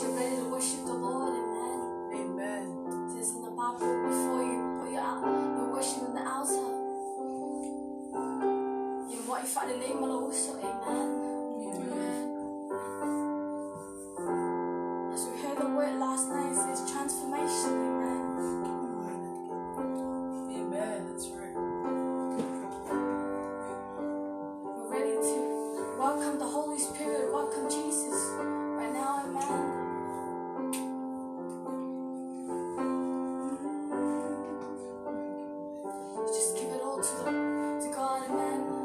Yes, you're ready to worship the Lord, amen. Amen. It says in the Bible, before you put your worship in the altar, you want you find the name of also, amen. Amen. As we heard the word last night, it says transformation, amen. Amen. That's right. We're ready to welcome the Holy Spirit, welcome Jesus right now, amen. Just give it all to God, amen.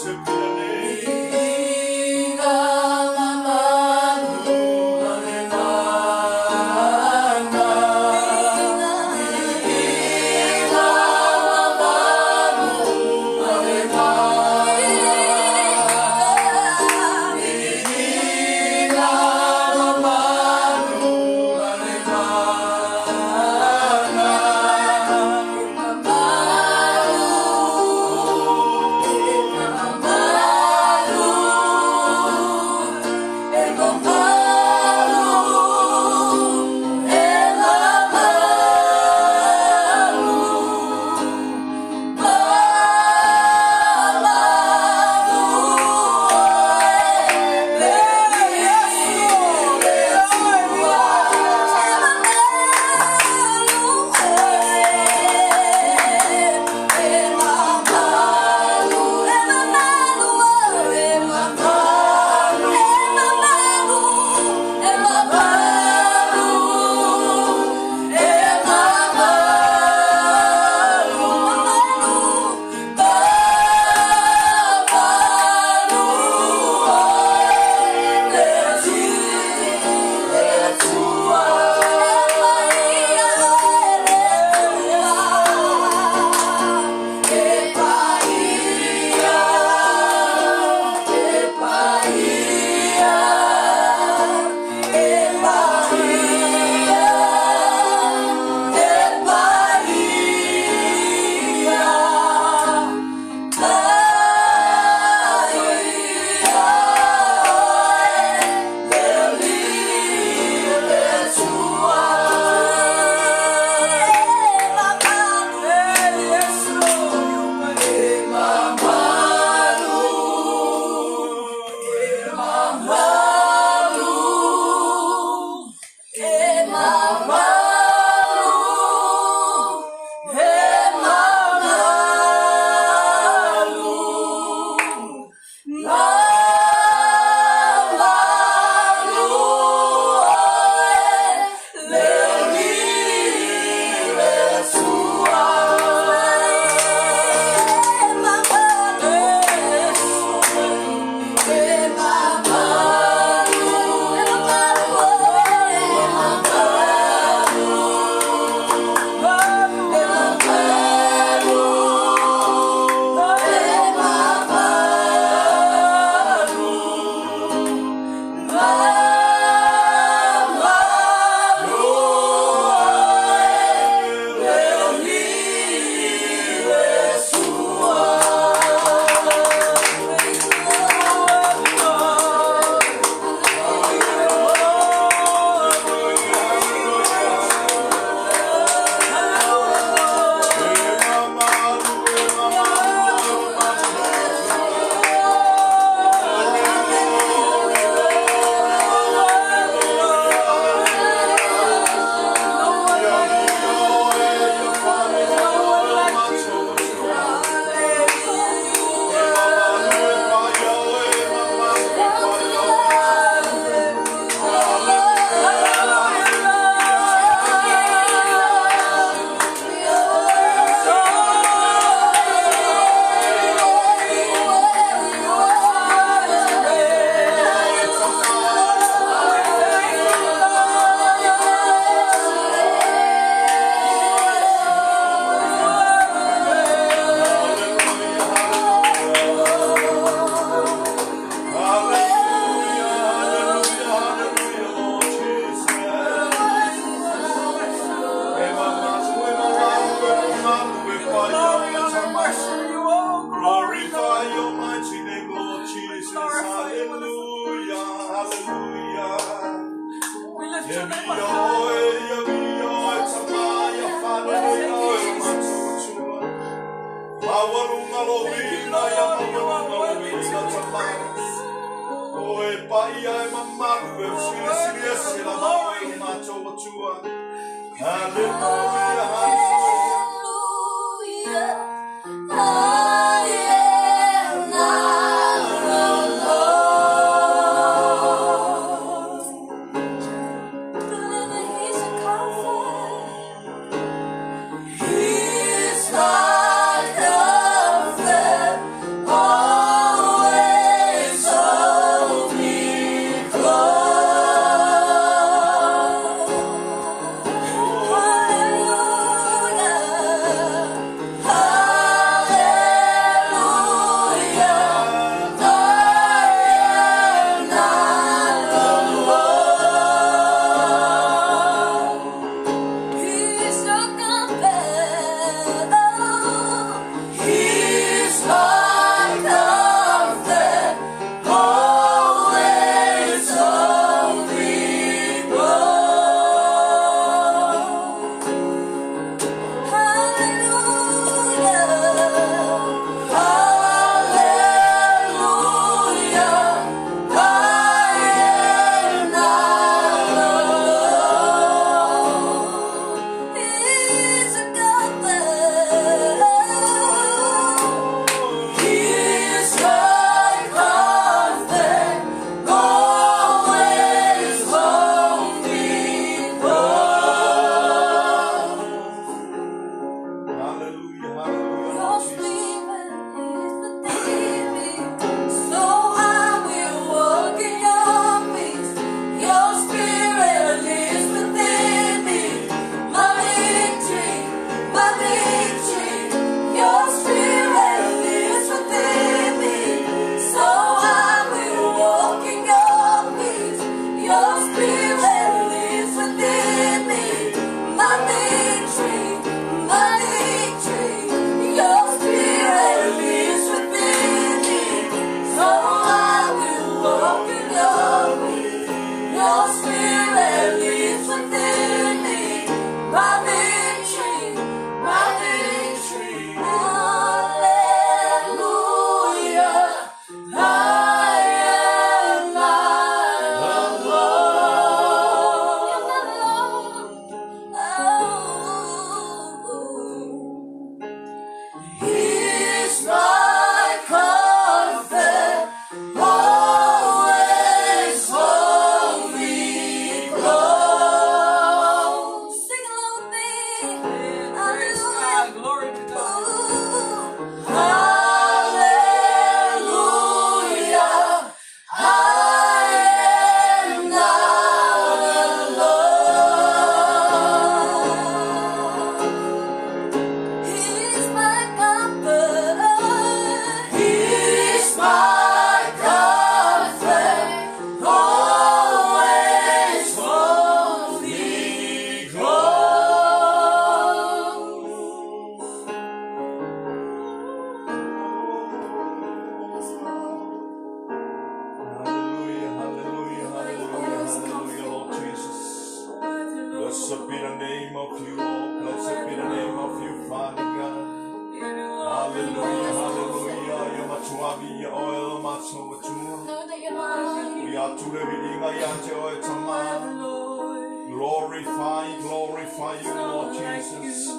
Blessed be your name. Glorify your mighty name, Lord Jesus. Hallelujah, hallelujah. We lift your name on high. Thank you, Lord. You are worthy to be praised. Hallelujah, hallelujah. I am not alone. He's a comfort. He's my comfort always. Blessed be the name of you, Lord. Blessed be the name of you, Father God. Hallelujah, hallelujah. Ia matuavi ia oe lo matou Atua. Know that you're not. Ui atu le viiga ia te oe Tama. Glorify, glorify you, Lord Jesus.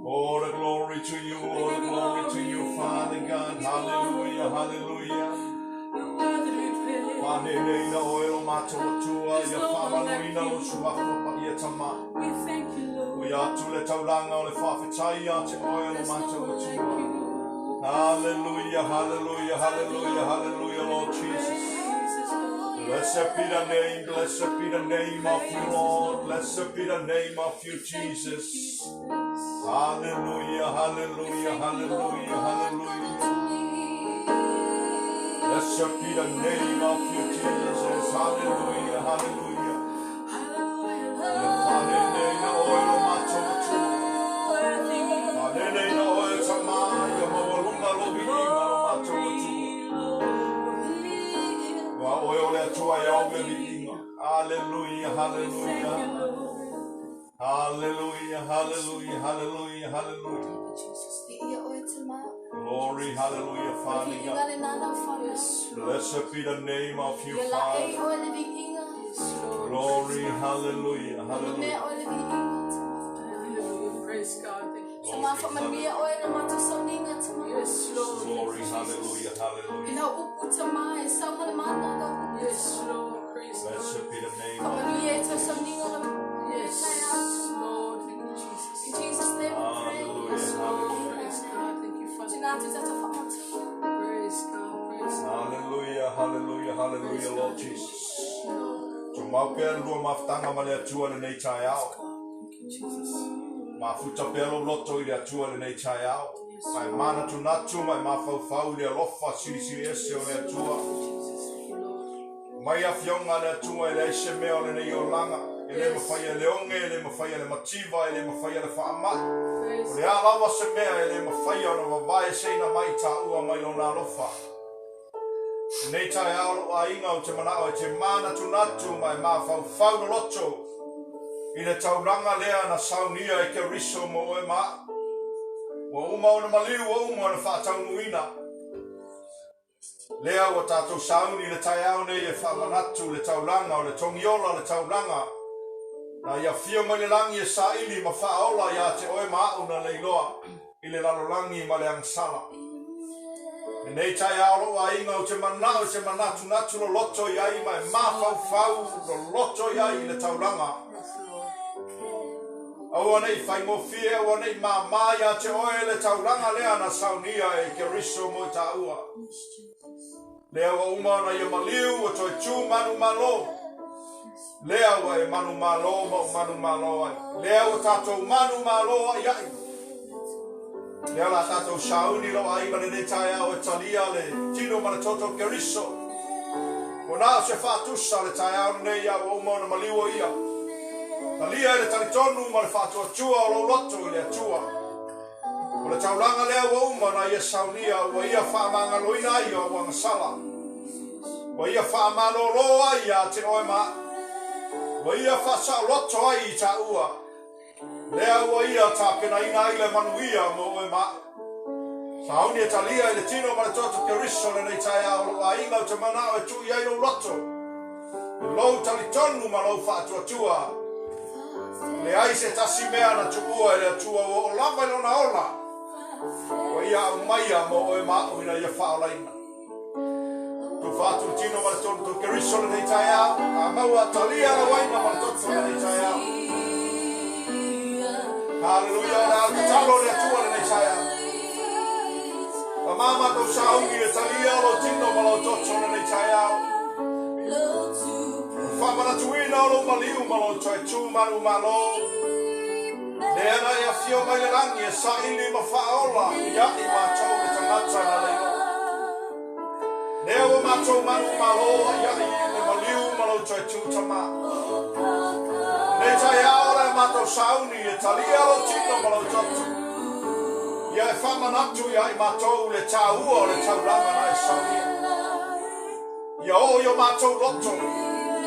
All the glory to you, all the glory to you, Father God. Hallelujah, hallelujah. Whanenei oe lo matou Atua, ia whamanoina lo suafa paia Tama. We thank you, Lord. Ui atu le taulanga o le whawhetai ia te oe lo There's no matou one like Atua. you. Hallelujah, hallelujah, hallelujah, hallelujah, Lord Jesus. Jesus, Lord. Blessed be the name, blessed be the name of you, Lord. Blessed be the name of you, Jesus. Hallelujah, hallelujah, hallelujah, hallelujah. Blessed be the name of you, Jesus. Hallelujah, hallelujah. Ia whanenei oe lo matou Atua. Whanenei oe Tama, ia maualuga lo viiga lo matou Atua. Wa oe o le Atua e au le viiga. Hallelujah, hallelujah. Hallelujah, hallelujah, hallelujah, hallelujah. Jesus, ia oe Tama. Glory, hallelujah, Father Viiga God. le nana whana. Blessed be the name of you, Ia la ei Father. oe le viiga. Glory, hallelujah, Mea hallelujah. oe le viiga, Tama. Hallelujah. Praise God. Thank you. Tama whamanuia oe na matou sauniga, Tama. Yes, Lord. Glory, hallelujah, I hallelujah. lau upu, Tama, e sau ma le mana lau upu. Yes, Lord. Praise God. Blessed be the name of Whamanuia e tau sauniga la Yes, Lord. Thank you, Jesus. In Jesus' name we pray. Hallelujah, Yes, Lord. hallelujah. Praise God. Thank you, Father. Tina atu tātou whamatua. Praise God. Praise God. Hallelujah, hallelujah, hallelujah, Lord Jesus. Lord. Tumau pea le lua mafutanga ma le Atua lenei taeao. Thank you, Jesus. Mafuta pea lou loto i le Atua lenei taeao. Mai manatunatu, mai mafaufau i le alofa silisili ese o le Atua. Jesus. Thank you, Lord. Mai afioga le Atua e leai se mea o lenei olaga. E le mafai e le oge, e le mafai e le mativa, e le mafai e le faamai. Praise O le a lava se mea e le mafai ona vavaeseina mai taua mai lona alofa. Nei taeao lou aiga ou te manao e te manatunatu ma e mafaufau loloto i le taulaga lea na saunia e Keriso mo oe ma a'u. Ua uma ona maliu, ua uma ona faataunuuina. Lea ua tatou sauni i le taeao nei e faamanatu le taulaga o le togiola o le taulaga na ia afio mai le lagi e saili ma faaola iā te oe ma a'u na leiloa i le lalolagi ma le agasala. Lenei taeao lou aiga ou te manao e te manatunatu loloto i ai ma e mafaufau loloto i ai i le taulaga. Yes, Lord. Aua nei faigofie, aua nei māmā iā te oe le taulaga lea na saunia e Keriso mo taua. Lea ua uma ona ia maliu, ua toe tū manumalo. Lea ua e manumalo ma ou manumalo ai. Lea ua tatou manumalo ai ai. Lea la tatou sauni lou aiga lenei taeao e talia le tino ma le toto o Keriso. Ua na o se faatusa le taeao lenei a ua uma ona maliu o ia. Talia i le talitonu ma le faatuatua o lou loto i le Atua. O le taulaga lea ua uma ona ia saunia, ua ia faamagaloina ai o au agasala. Ua ia faamalōlō ai iā te oe ma a'u. Ua ia faasaoloto ai i taua. Lea ua ia tapenaina ai le manuia mo oe ma a'u. Sauni e talia i le tino ma le toto o Keriso lenei taeao lou aiga ou te manao e tuu i ai lou loto. I lou talitonu ma lou faatuatua. Leai se tasi mea na tuua e le Atua ua oo lava i lona ola. Ua ia aumaia mo oe ma a'u ina ia faaolaina. Tufa atu le tino ma le toto o Keriso lenei taeao. A maua talia lau aina ma le toto lenei taeao. Hallelujah, o le a le tatalo a le Atua lenei taeao. Tama matou sauni e talia lou tino ma lou toto lenei taeao. O faamanatuina o lou maliu ma lou toe tū manumalo. Lea na e afio mai le lagi e saili ma faaola ia i matou le tagata na leiloa. Lea ua matou manumalo ai ai i le maliu ma lou toe tū Tama. Lenei taeao le matou sauni e talia lou tino ma lou toto. Ia e faamanatu ia i matou le tāua o le taulaga na e saunia. Ia oo i o matou loto,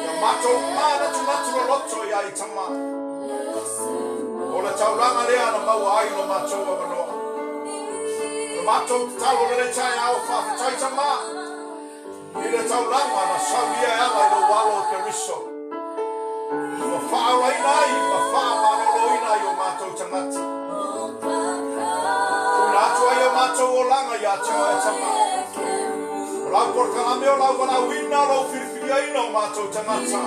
ia matou manatunatu loloto ia i Tama. le taulaga lea na maua ai lo matou avanoa. O le matou tatalo lenei taeao, faafetai Tamā i le taulaga na saunia e ala i lou Alo o Keriso, ua faaolaina ai ma faamaloloina ai o matou tagata. Tuuina atu ai o matou olaga ia te oe, Tamā. O lau polokalame o lau valaauina, o lou filifiliaina o matou tagata.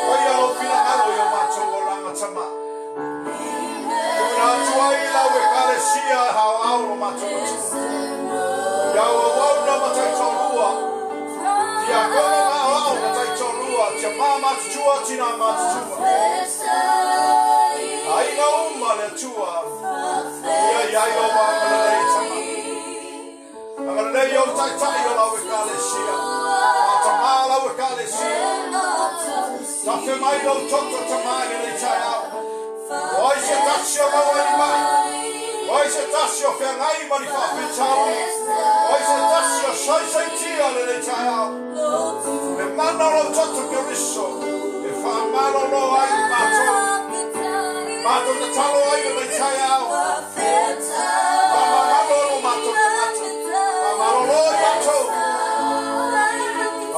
Faia lou finagalo i o matou olaga, Tamā. Tuuina atu ai lau Ekalesia e aoao lo matou atunuu. Ia auauauna ma taitoalua, tiakono ma aoao ma taitoalua, tiamā matutua, tinā matutua. Aiga uma le Atua, ia i ai lou agalelei, Tamā. Agalelei ou taitai o lau Ekalesia, faatamā lau Ekalesia. Tafe mai lou toto, Tamā, i lenei taeao. O ai se tasi o maua i ni mai? O ai se tasi o feagai ma ni faafitauli? O ai se tasi o saisaitia lenei taeao? Le mana o lou toto Keriso e faamalolo ai i matou. Matou tatalo ai lenei taeao. Faamagalo lo matou tagata. Faamalolo i matou.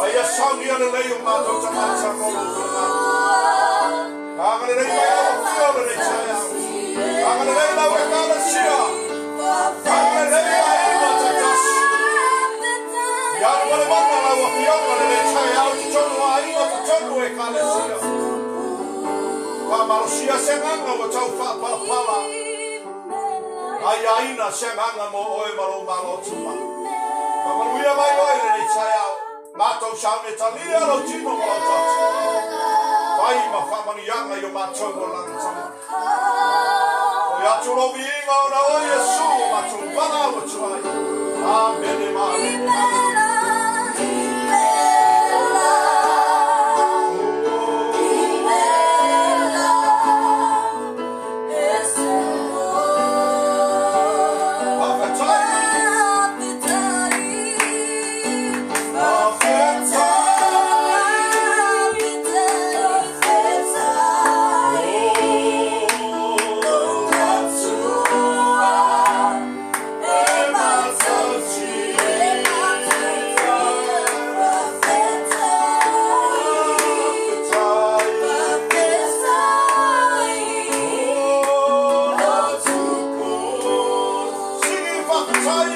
Aia saunia lelei o matou tagata mo lou finagalo. Agalelei mai lau Afioga lenei taeao. Agalelei lau Ekalesia. Agalelei aiga taitasi. Ia alu le mana lau Afioga lenei taeao i totonu o aiga, totonu o Ekalesia. Faamalosia se agaga ua tau faapalapala. Ai aina se agaga mo oe ma lou Malo, Tamā. Faamanuia mai oe lenei taeao. Matou sauni e talia lou tino ma lau toto. Fai ma faamanuiaga i o matou olaga, Tamā. Foi atu lou viiga ona o Iesu o matou valaau atu ai. Amene ma amene. Hallelujah. Faafetai. Sigi faafetai.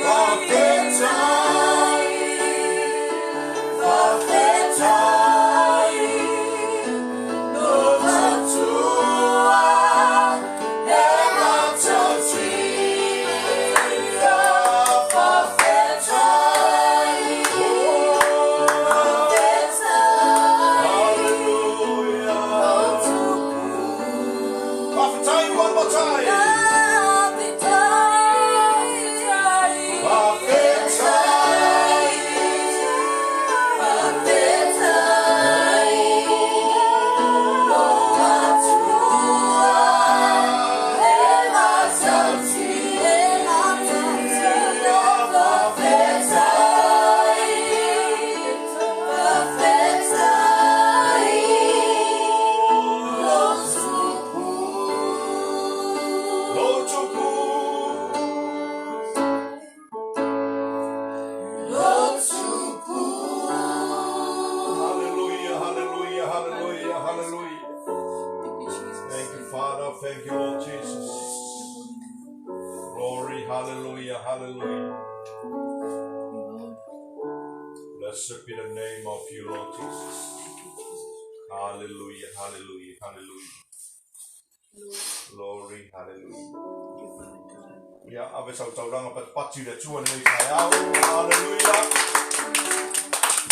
Faafetai. Faafetai. Lo Matua e matautia. Faafetai. Hallelujah. Faafetai one more time. Faafetai. Lo tupu. Hallelujah, hallelujah, hallelujah, hallelujah. Thank you, Jesus. Thank you, Father. Thank you, Lord Jesus. Glory, hallelujah, hallelujah. Lord. Blessed be the name of you, Lord Jesus. Thank you, Jesus. Hallelujah, hallelujah, hallelujah. Lord, Glory, hallelujah. thank you, Father God. Ia, ave sau taulaga patipati i le Atua lenei taeao. Hallelujah.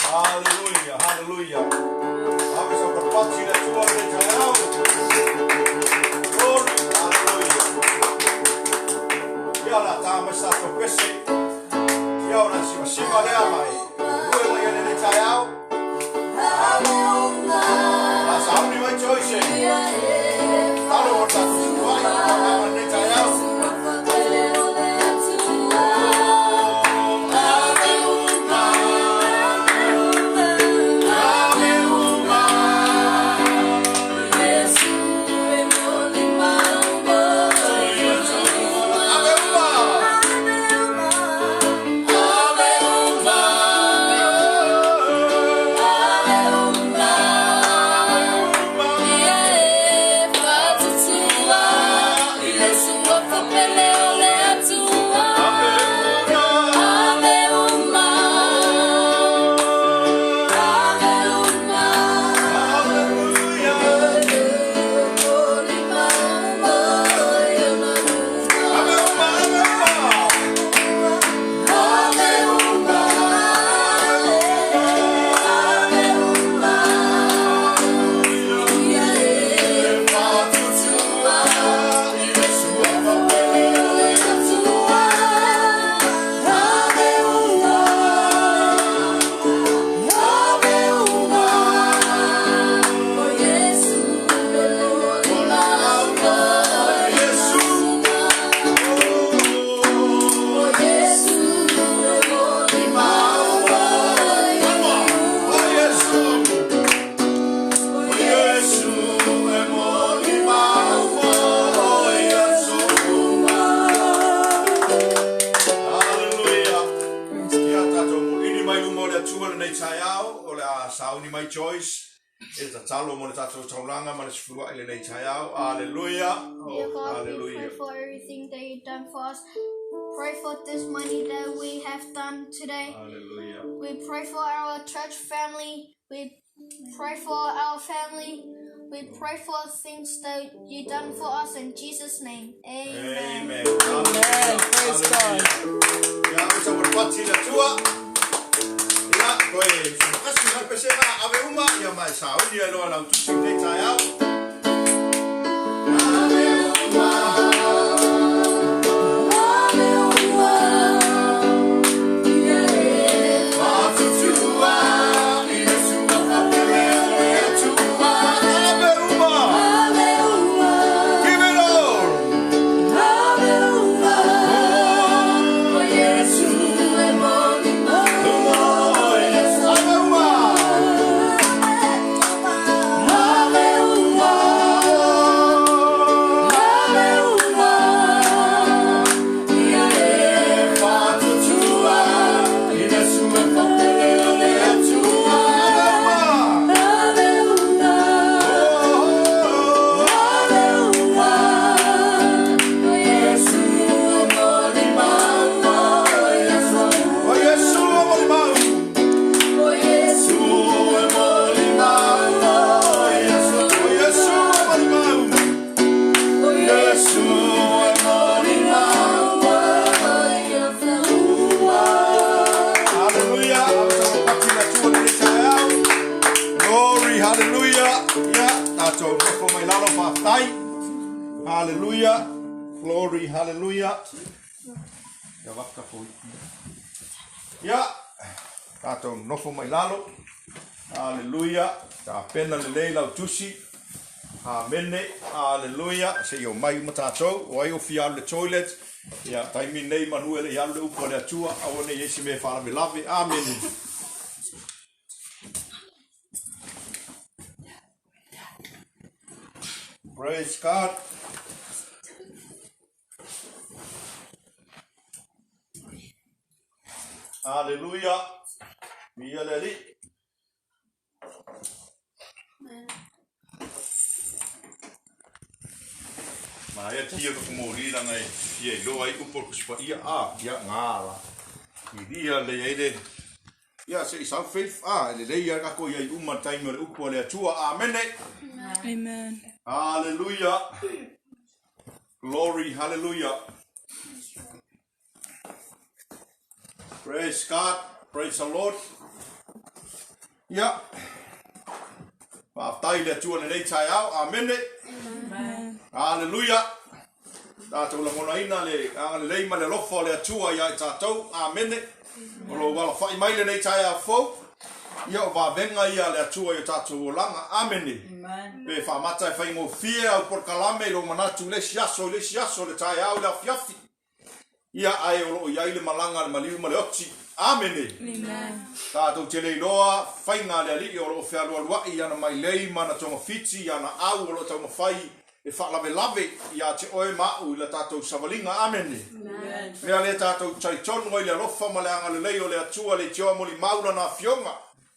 Hallelujah, hallelujah. Ave sau patipati i le Atua lenei taeao. Glory, hallelujah. Ia la tā mai sa tau pese. Ia o na simasima lea mai. Lue mai e lenei taeao. La sauni mai te oi se. Talo o tātou tutuai. Whakanga lenei taeao. Ave uma, ave uma. E le tatalo mo le tatou taulaga ma le sefuluai lenei taeao. Aleluia. Dear Oh, God, we pray hallelujah. for everything that you've done for us. Pray for this money that we have done today. Hallelujah. We pray for our church family. We pray for our family. We pray for things that you done for us in Jesus' name. Amen. Amen. Amen. Praise God. Ia, o sa pati le Atua. Ia, toe kasi mai pesega ave uma, ia mai sauni ai loa lau tusi i lenei taeao. Ave uma. Fa'atutua i le suafa pele o le Atua. Ave uma. Give it all. Ave uma. Fa'atutua i le suafa pele o le Atua. Ave uma. Oh, O Iesu e molimau. O Iesu e molimau. O Iesu e molimau. O Iesu e molimau. Hallelujah. Ave sa pati le Atua lenei taeao. Glory, hallelujah. Ia, tatou nofo mai lalo faafetai. Hallelujah. Glory, hallelujah. Ia vaka foi. Ia, tatou nofo mai lalo. Hallelujah. Tapena lelei lau tusi. Amene. Hallelujah. Se i omai uma tatou. O ai o fia alu i le toilet. Ia, taimi nei manu e le i alu le upu a le Atua. Aua ne i ai se mea e faalavelave. Amene. Praise God. Hallelujah. Viia le Alii. Maea tia ka kumoli langa e fia iloa ai upu o le Tusi Paia. A, ia, ngā la. Ilia le ai le Ia, se i sau faith, a, e lelei lava tatou i ai uma i le taimi o le upu a le Atua. Amene. Amen. Hallelujah. Glory, hallelujah. Praise God. Praise the Lord. Ia. Faafetai i le Atua i lenei taeao. Amene. Hallelujah. Tatou lagonaina le agalelei ma le alofa o le Atua ia i tatou. Amene. O lou alafai mai lenei taeao fou. Ia o vavega ia a le Atua i o tatou olaga. Amene. Pe faamata e faigofie au polokalame i lou manatu i le isi aso i le isi aso, le taeao i le afiafi. Ia, ae o lo o i ai le malaga a le maliu ma le oti. Amene. Tatou te le iloa faiga a le Alii o lo o fealualuai i ana mailei ma ana togafiti, i ana au o lo o taumafai e faalavelave ia te oe ma a'u i la tatou savaliga. Amene. Mea lea tatou talitonu ai i le alofa ma le agalelei o le Atua le itioa molimau lana afioga.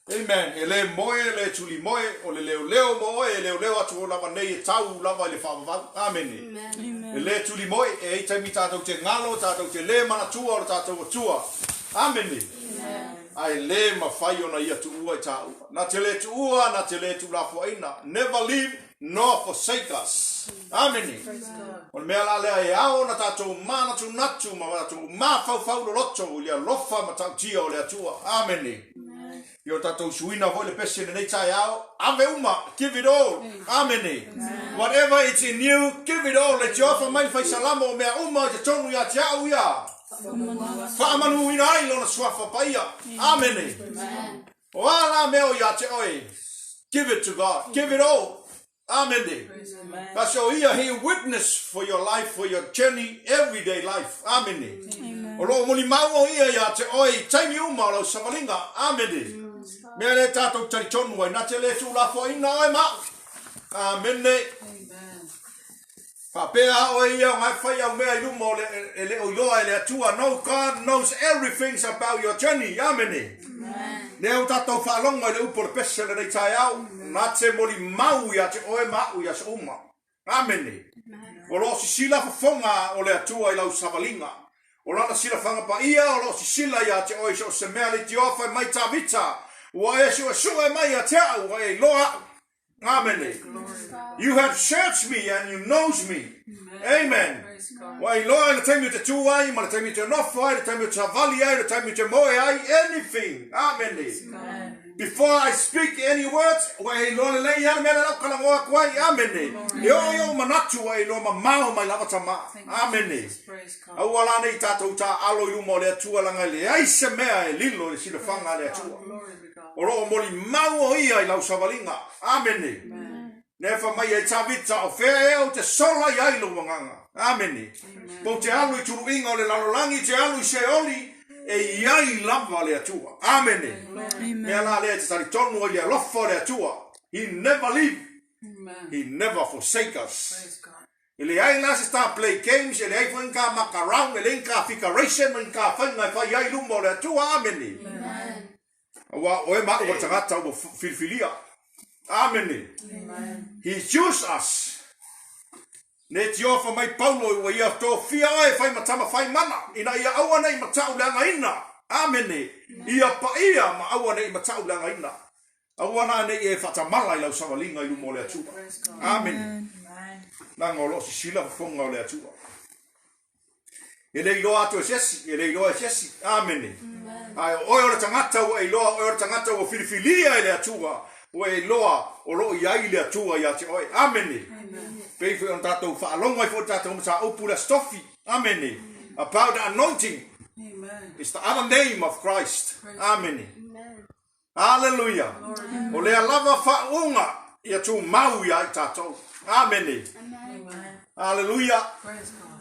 Amen. E le moe, e le tuli moe, o le leoleo mo oe, e leoleo atu o lava nei e tau lava i le faavavau. Amene. E le tuli moe, e ai taimi tatou te galo, tatou te le manatua o le tatou Atua. Amene. Ae le mafai ona ia tuua i tāua. Na te le tuua, na te le tuulafoaina. Never leave nor forsake us. Amene. O le mea la lea e ao ona tatou manatunatu ma tatou mafaufau loloto i le alofa matautia o le Atua. Amene. I o tatou suina foi le pese i lenei taeao, ave uma, give it all. Amene. Whatever it's in you, give it all. Le tiofa mai le faisalamo o mea uma i totonu ia te au ia. Faamanuina ai lona suafa paia. Amene. O a la mea o ia te oe, give it to God. Give it all. Amene. Kasi o ia, he witness for your life, for your journey, everyday life. Amene. O loo molimau o ia ia te oe i taimi uma o lau savaliga. Amene. Mea lea tatou talitonu ai, na te le tuulafoaina oe ma a'u. Amene. Faapea a oe ia o ngae fai au mea i luma o le e le o iloa e le Atua. No, God knows everything about your journey. Amene. Lea ua tatou faalogo i le upu o le pese lenei taeao, na te molimau ia te oe ma a'u i aso uma. Amene. O lo o sisila fofoga o le Atua i lau savaliga. O lana silafaga paia o lo o sisila ia te oe i so o se mea leitioa fai mai Tavita, ua e suesue mai ia te a'u, ua e iloa a'u. Amene. You have searched me and you knows me. Amen. Ua iloa i le taimi o te tū ai, ma le taimi o te nofo ai, le taimi o te savali ai, le taimi o te moe ai, anything. Amene. Before I speak any words, ua e iloa lelei lava le mea lea lau talanoa atu ai. Amene. E oo i ou manatu ua e iloa mamao mai lava tama. Amene. Aua la nei tatou taaalo i luma o le Atua leaga e leai se mea e lilo i le silafaga a le Atua. O lo o molimau o Ia i lau savaliga. Amene. Lea e fai mai ai Tavita, o fea ea ou te sola i ai lou agaga? Amene. Pou te alu i tuluiga o le lalolagi, te alu i Seoli, e i ai lava le Atua. Amene. Mea la lea e te talitonu ai i le alofa o le Atua. He never leave. He never forsake us. E leai la se ta play games, e leai foi ni ka maka round, e leai ni ka fikaration ma ni ka faiga e fai ai i luma o le Atua. Amene. Aua o oe ma a'u o le tagata ua filifilia. Amene. He chose us. Ne tiofa mai Paulo ua ia tofia oe e fai ma tama fai mana, ina ia aua nei mata'u leagaina. Amene. Ia paia ma aua nei mata'u leagaina. Aua la nei e faatamala i lau savaliga i luma o le Atua. Amene. Leaga o lo o sisila fofoga o le Atua. E le iloa atu e se isi, e le iloa e se isi. Amene. Ae o oe o le tagata ua e iloa, o oe o le tagata ua filifilia e le Atua, ua e iloa o lo o i ai le Atua ia te oe. Amene. Pei foi ona tatou faalogo ai foi i le tatou mataupu i le Aso Tofi. Amene. About the anointing. It's the other name of Christ. Amene. Aleluia! O lea lava faauuga ia tumau ia i tatou. Amene. Aleluia!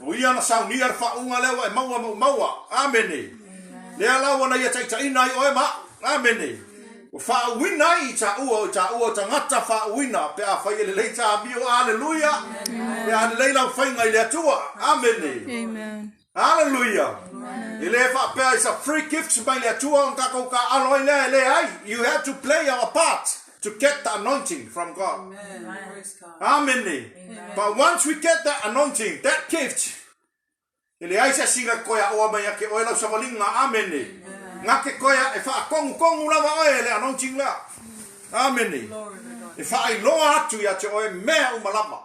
O ia na saunia le faauuga lea ua e maua ma ou maua. Amene. Lea la ua na ia taitaiina ai oe ma a'u. Amene. Ua faauuina ai i taua o i taua o tagata faauuina pe afai e lelei ta amio. Aleluia! Pe a lelei lau faiga i le Atua. Amene. Amen. Hallelujah! E le faapea it's a free gift mai le Atua ona tatou taaalo ai lea, e leai. You have to play our part to get the anointing from God. Amene. But once we get that anointing, that gift, e leai se asi na koe aoa mai ake oe lau savaliga. Amene. Nga ke koe e faakogukogu lava oe e le anointing lea. Amene. E faailoa atu ia te oe mea uma lava.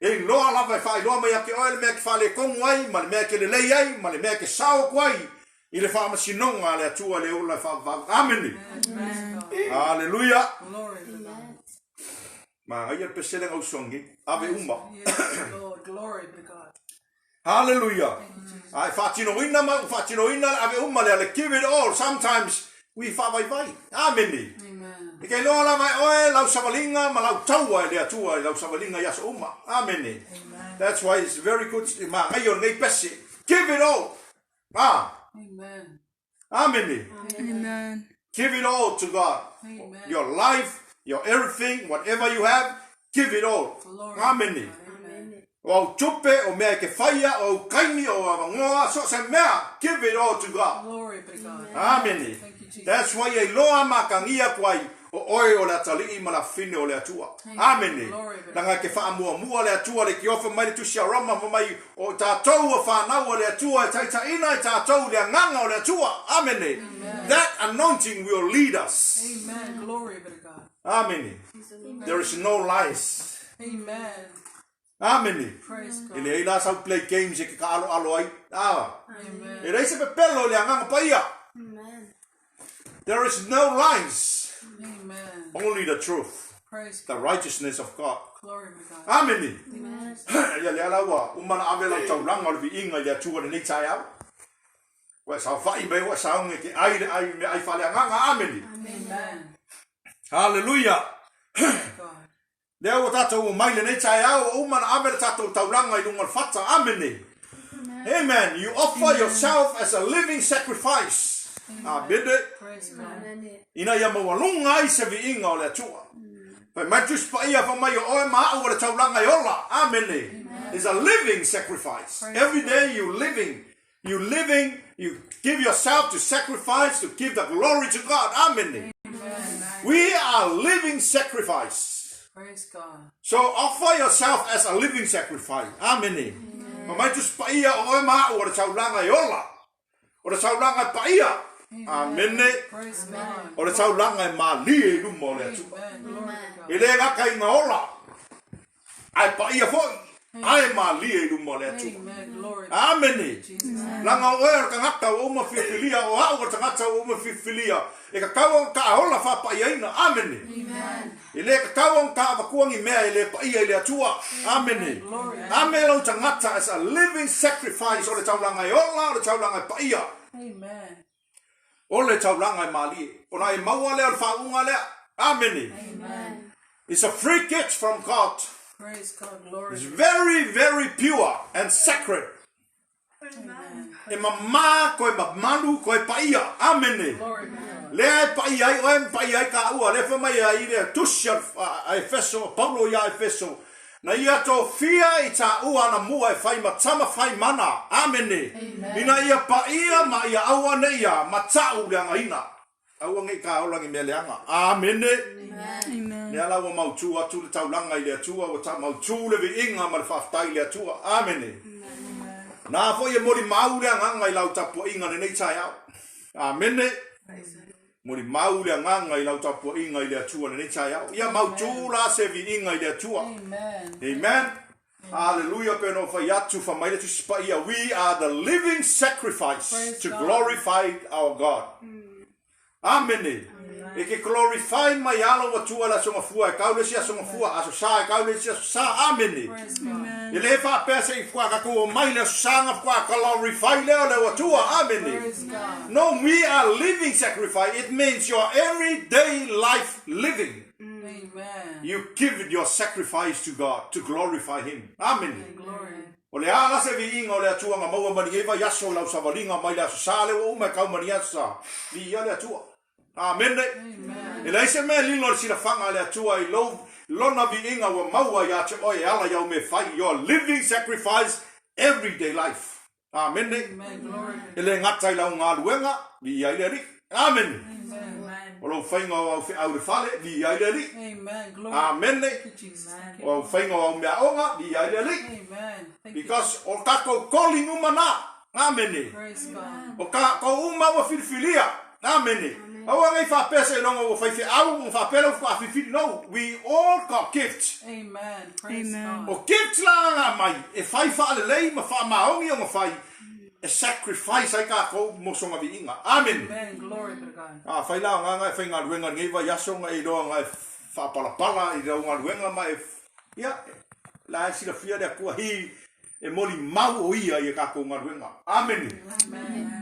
E iloa lava e faailoa mai ia te oe le mea e te faaletonu ai, ma le mea e te lelei ai, ma le mea e te sao atu ai i le faamasinoga a le Atua le ola e faavavau. Amene. Aleluia. Manaia le pese lea na usu nei. Ave uma. Hallelujah. A e faatinoina ma ua faatinoina le ave uma lea, le give it all. Sometimes we faavaivai. Amene. E ke iloa lava e oe lau savaliga ma lau taua e le Atua i lau savaliga i aso uma. Amene. That's why it's very good. E magaia o lenei pese. Give it all. Ah. Amen. Amene. Amen. Give it all to God. Amen. Your life, your everything, whatever you have, give it all. Glory. Amene. Amen. O au tupe, o mea e ke whaia, o au kaimi, o awangoa, so se mea, give it all to God. Glory be to God. Amene. Thank you, Jesus. That's why e iloa makangia ku ai, o oe o le atalii ma la fine o le Atua. Amene. Glory be to Langa ke whaamuamua le Atua le ki ofa mai le tusi a Roma ma mai o tatou ua whanau o le Atua e taitaina i tatou le anganga o le Atua. Amene. That anointing will lead us. Amen. Glory be to God. Amene. There is no lies. Amen. Amene. Praise E God. leai la sau play games e ke kaaloalo ai. Ah. Amen. E leai se pepelo i le agaga paia. Amen. There is no lies. Amen. Only the truth. Praise The God. righteousness of God. Glory be to God. Amene. Ia lea la ua uma na ave lau taulaga o le viiga i le Atua i lenei taeao. Ua e saofai mai ua e saogi e te ai le ai meaai faaleagaga. Amene. Amen. Hallelujah. God. Lea ua tatou omai lenei taeao ua uma na ave le tatou taulaga i luga o le fata. Amene. Amen. You offer yourself as a living sacrifice. Amene. Praise God. Ina ia maualuga ai se viiga o le Atua. Fai mai Tusi Paia fai mai o oe ma a'u o le taulaga e ola. Amene. It's a living sacrifice. Every day you living, you living, you give yourself to sacrifice to give the glory to God. Amene. We are living sacrifice. Praise God. So offer yourself as a living sacrifice. Amene. Fai mai Tusi Paia o oe ma a'u o le taulaga e ola. O le taulaga e paia. Amene. O le taulaga e malie i luma o le Atua. E le gata i nga ola, ae paia foi, ae malie i luma o le Atua. Amene. Laga o oe o le tagata ua uma filifilia, o a'u o le tagata ua uma filifilia, e tatau ona ta ola faapaiaina. Amene. E le tatau ona ta avatua ni mea e le paia i le Atua. Amene. Ame lou tagata as a living sacrifice, o le taulaga e ola, o le taulaga e paia. O le taulaga e malie. Ona e maua lea o le faauuga lea. Amene. It's a free gift from God. Praise God, glory. It's very, very pure and sacred. E mamā koe mamalu koe paia. Amene. Lea e paia ai oe ma paia ai kāua. Lea fai mai ai le tusi a Efeso, a Paulo iā Efeso, na ia tofia i tāua ana mua e fai ma tama fai mana. Amene. Ina ia paia ma ia auaneʻi ia mataʻu le againa. Aua nei ka ola ni mea leaga. Amene. Amen. Lea la ua mautū atu le taulaga i le Atua, ua ta mautū le viiga ma le faafetai i le Atua. Amene. Na foi e molimau le agaga i lau tapuaiga lenei taeao. Amene. Molimau le agaga i lau tapuaiga i le Atua lenei taeao. Ia mautū la se viiga i le Atua. Amen. Amen. Hallelujah, pei ona ou fai atu, fai mai le Tusi Paia, we are the living sacrifice Praise to God. glorify our God. Amene. E ke glorify mai ala ua tua le aso gafua e kau le isi aso gafua, aso sa e kau le isi aso sa. Amene. Praise God. E le faapea se i fua tatou o mai le aso sa ga fua glorify lea o le ua tua. Amene. Praise God. No, we are living sacrifice. It means your everyday life living. Amen. You give your sacrifice to God to glorify Him. Amene. Glory. O le a la se viiga o le Atua na maua mai lenei vaiaso i lau savaliga mai le Aso Sa lea ua uma e kau mai lenei Aso Sa. Viia le Atua. Amene. Amen. E leai se mea e lilo i le silafaga a le Atua i lou lona viiga ua maua ia te oe e ala i au mea fai, your living sacrifice everyday life. Amene. Amen. Glory. E le gata i lau galuega, viia ai le Alii. Amene. Amen. O lou faiga o au feau i le fale, viia ai le Alii. Amen. Glory. Amene. Thank you, Jesus. Thank you. O au faiga o au meaoga, viia ai le Alii. Amen. Thank you. Because o tatou calling uma na. Amene. Praise God. O tatou uma ua filifilia. Amene. Aua nei faapea seiloga ua faifeau ona faapea lea ua faatoa filifili. No, we all got gifts. Amen. Praise Amen. God. O gifts la na aumai e fai faalelei ma faamaoni ona fai e sacrifice ai tatou mo sona viiga. Amene. Amen. Glory to God. A fai la o ganga e faigaluega i lenei vaiaso na e iloa na e faapalapala i lau galuega ma e ia la e silafia le Atua he e molimau o ia i a tatou galuega. Amene. Amen.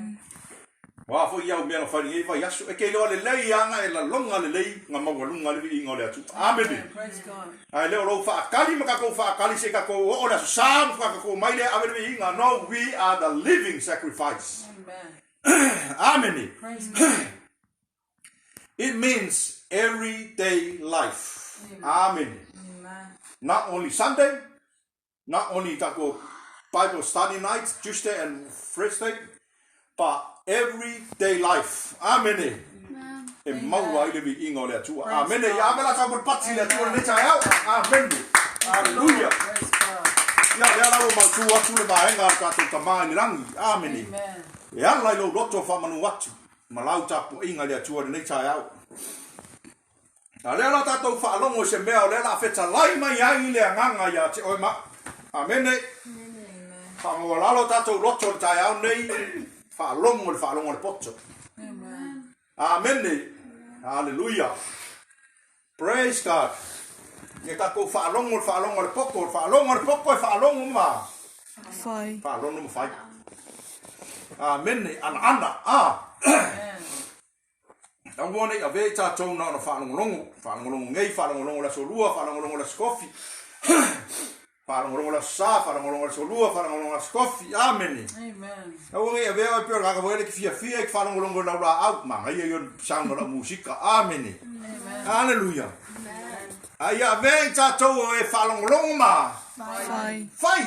O a foi au mea na fai i lenei vaiaso, e te iloa lelei ana e lalona lelei na maualuga le viiga o le Atua. Amene. Praise God. Ae le o lou faatali ma tatou faatali se i tatou oo le aso sa ma tatou mai lea ave le viiga. No, we are the living sacrifice. Amen. Amene. Praise God. It means everyday life. Amene. Amen. Not only Sunday, not only tatou Bible study nights, Tuesday and Thursday, but everyday life. Amene. E maua ai le viiga o le Atua. Amene. Ia ave la tau pati le Atua lenei taeao. Amene. Hallelujah. Praise God. Ia lea la ua mautū atu le vaega a le tatou Tama i le lagi. Amene. Amen. E ala i lou loto faamanu atu ma lau tapuaiga i le Atua i lenei taeao. A lea la tatou faalogo i se mea o lea la fetalai mai ai le agaga ia te oe ma. Amene. Faamaualalo tatou loto i le taeao nei, faalogo i le faalogo a le poto. Amen. Amene. Hallelujah. Praise God. Ia tatou faalogo i le faalogo a le poto, le faalogo a le poto e faalogo ma Fai. faalogo ma fai. Amene. Anaana. Ah. Amen. Aua nei avea i tatou na ona faalogologo, faalogologo nei, faalogologo le aso lua, faalogologo le aso kofi, faalogologo le aso sa, faalogologo le aso lua, faalogologo le aso kofi. Amene. Amen. Aua nei avea oe pei o le tagata foi lea e te fiafia e te faalogologo i lau laau, manaia ia o le sound o lau musika. Amene. Amen. Hallelujah. A ia avea i tatou o e faalogologo ma. Fai. Fai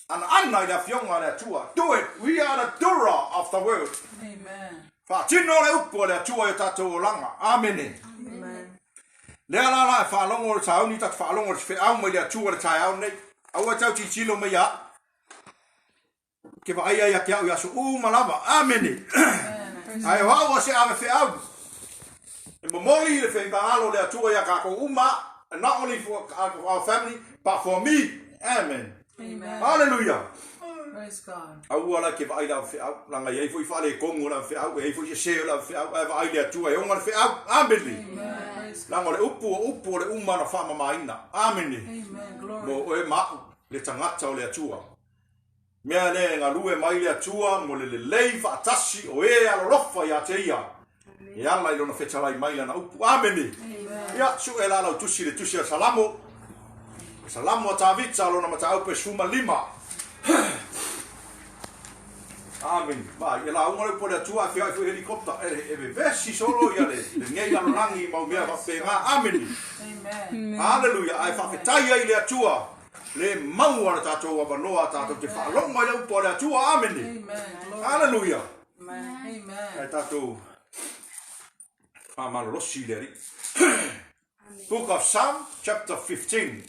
anaana i le Afioga a le Atua. Do it. We are the doer of the word. Amen. Faatino le upu a le Atua i o tatou olaga. Amene. Amen. Lea la la e faalogo le sauni tatou faalogo le feau mai le Atua le taeao nei. Aua tau tilotilo mai ia au. Ke vaai ai ia te au i aso uma lava. Amene. Ae o au o se ave feau. E momoli le feagalo o le Atua ia tatou uma. And not only for our family, but for me. Amen. Amen. Hallelujah. Praise God. Aua la ke vaai le ave feau. Langa e i ai foi faaletonu o le ave feau, e i ai foi sese o le ave feau, ae vaai le Atua e oga le feau. Amene. Amen. Praise God. Langa o le upu o upu o le uma na faamamaina. Amene. Amen. Glory. Mo oe ma au, le tagata o le Atua. Mea lea e galue mai le Atua mo le lelei faatasi o e alolofa ia te ia, e ala i lona fetalai mai lana upu. Amene. Ia, sue la lau tusi le tusi a Salamo. Salamo a Tavita lona mataupu e 15. Amen. Ma, ia lauga le upu a le Atua e feoai foi helicopter, e, e vevesi solo ia le, lenei lalolagi mau mea faapena. Amene. Amen. Haleluia. Ae faafetai ai le Atua le maua le tatou avanoa tatou te faalogo ai le upu a le Atua. Amene. Amen. Haleluia. Amen. Ae tatou faamalolosi i le Alii. Book of Psalm chapter 15.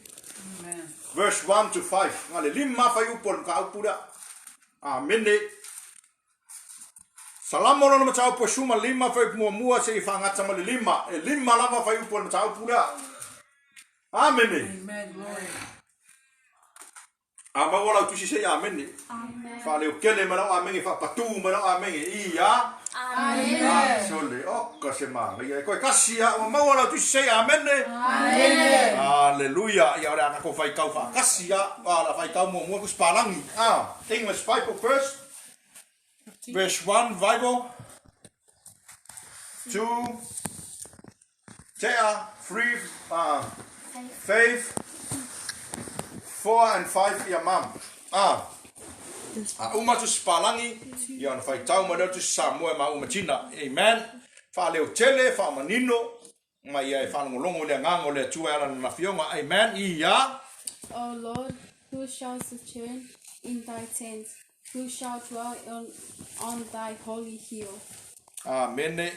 Amen. Verse 1 to 5. Nga le lima faiupu o le mataupu lea. Amene. Salamo lona mataupu e 15 faiupu muamua seia faagata ma le lima. E lima lava faiupu o le mataupu lea. Amene. Amen. Glory. A maua lau tusi sei amene. Amen. Faaleotele mai lau amene, faapatū mai lau amene. Ia. Amen. A, sole, oka se manaia. E koe kasi a, ua maua lau tusi sei amene. Amen. Hallelujah. Ia o le a tatou faitau faatasi a, a la faitau muamua tusi palagi. Ah, English Bible first. Verse 1 Bible. 2 Tea, 3 Faith, 4 and 5 ia mam. Ah. A uma tusi palagi, ia ona faitau mai lea o le tusi Samoa e maua ma Tina. Amen. Faaleotele, faamanino, ma ia e faalogologo i le agaga o le Atua e ala i lana afioga. Amen. Ia. O Lord, who shall sojourn in thy tent? Who shall dwell on, on thy holy hill? Amene.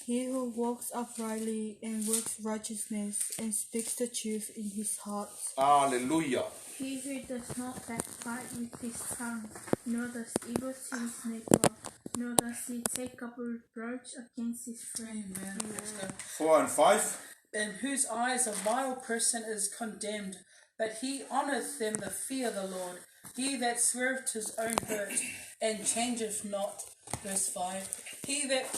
He who walks uprightly and works righteousness and speaks the truth in his heart. Aleluia. He who does not backbite with his tongue, nor does evil to his neighbor, nor does he take up a reproach against his friend. Amen. Praise God. 4 and 5. In whose eyes a vile person is condemned, but he honoureth them that fear the Lord. He that sweareth to his own hurt, and changeth not. Verse 5. He that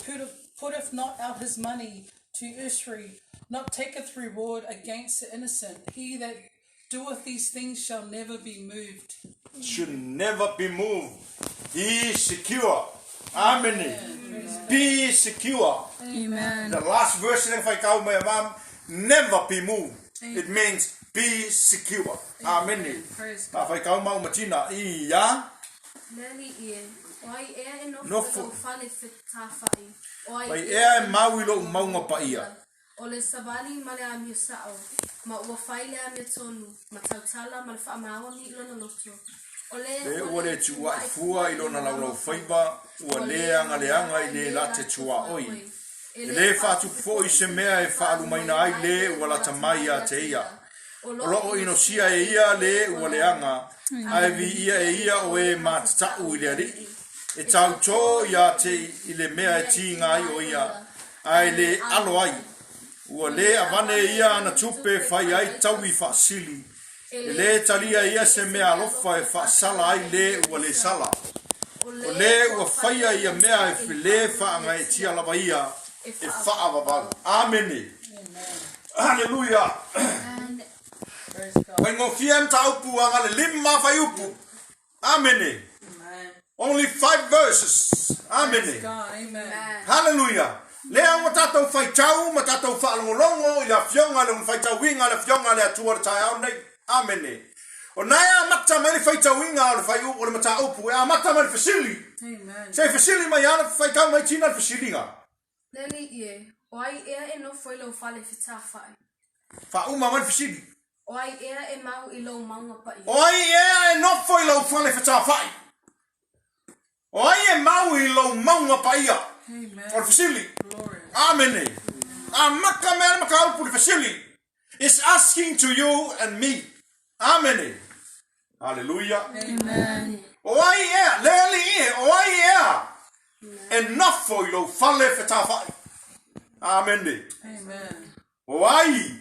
putteth not out his money to usury, not taketh reward against the innocent. He that doeth these things shall never be moved. Should never be moved. Be secure. Amene. Be secure. Amen. The last verse lea na faitau mai a mam, never be moved. It means be secure. Amene. Praise A faitau mau ma Tina, ia. Le Alii e, o ai ea e nofo i Nofo. lou fale fetafai, o ai Ai ea ea e mau i lou mauga paia. O le savali ma le amio sa'o, ma ua fai le amiotonu, ma tautala ma le faamaoni i lona loto. O le Le ua ua le le tuua'i fua i lona laulaufaiva, ua le agaleaga i le la te tuaoi. E le faatupu foi se mea e faalumaina ai le ua lata mai ia te ia. O lo o inosia e ia le ua leaga, ae viia e ia o e matata'u i le Alii. E tautō ia te i le mea e tiga ai o ia, ae le alo ai. Ua le avane e ia ana tupe e fai ai taui faasili. E le talia e ia se mea alofa e faasala ai le ua le sala. O le ua faia ia mea e le faagaeetia lava ia e faavavau. Amene. Haleluia. Faigofie ai mataupu aga le lima faiupu. Amene. Only five verses. Amene. Haleluia. Lea ua tatou faitau ma tatou faalogologo i le Afioga i le faitauina i le Afioga a le Atua i le taeao nei. Amene. O na e amata mai le faitauina o le faiu o le mataupu e amata mai le fesili. Se i fesili mai ana faitau mai Tina le fesiliga. Le Alii e, o ai ea e nofo i lou fale fetafai? Faauma mai le fesili. O ai ea e mau i lou mauga paia? O ai ea e nofo i lou fale fetafai? O ai e mau i lou mauga paia? O le fesili. Amene. Amata mea le mataupu le fesili. It's asking to you and me. Amene. Haleluia. Amen. O ai ea, le alii e, o ai ea e nofo i lou fale fetafai. Amene. Amen. O ai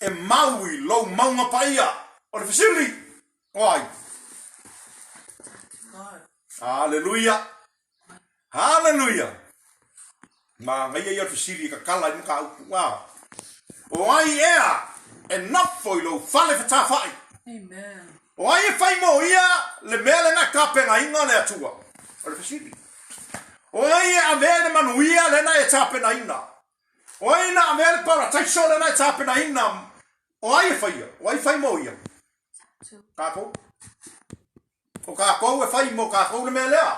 e mau i lou mauga paia? O le fesili, o ai? Haleluia! Haleluia! Manaia ia o le fesili e kakala ai mataupu. A. O ai ea e nofo i lou fale fetafai? Amen. O ai e fai mo ia le mea lena e tapenaina le Atua? O le fesili. O ai e avea i le manuia lena e tapenaina? O ai na avea le parataiso lena e tapenaina? O ai e faia? O ai fai mo ia? Kākou. O kākou e fai mo kākou le mea lea.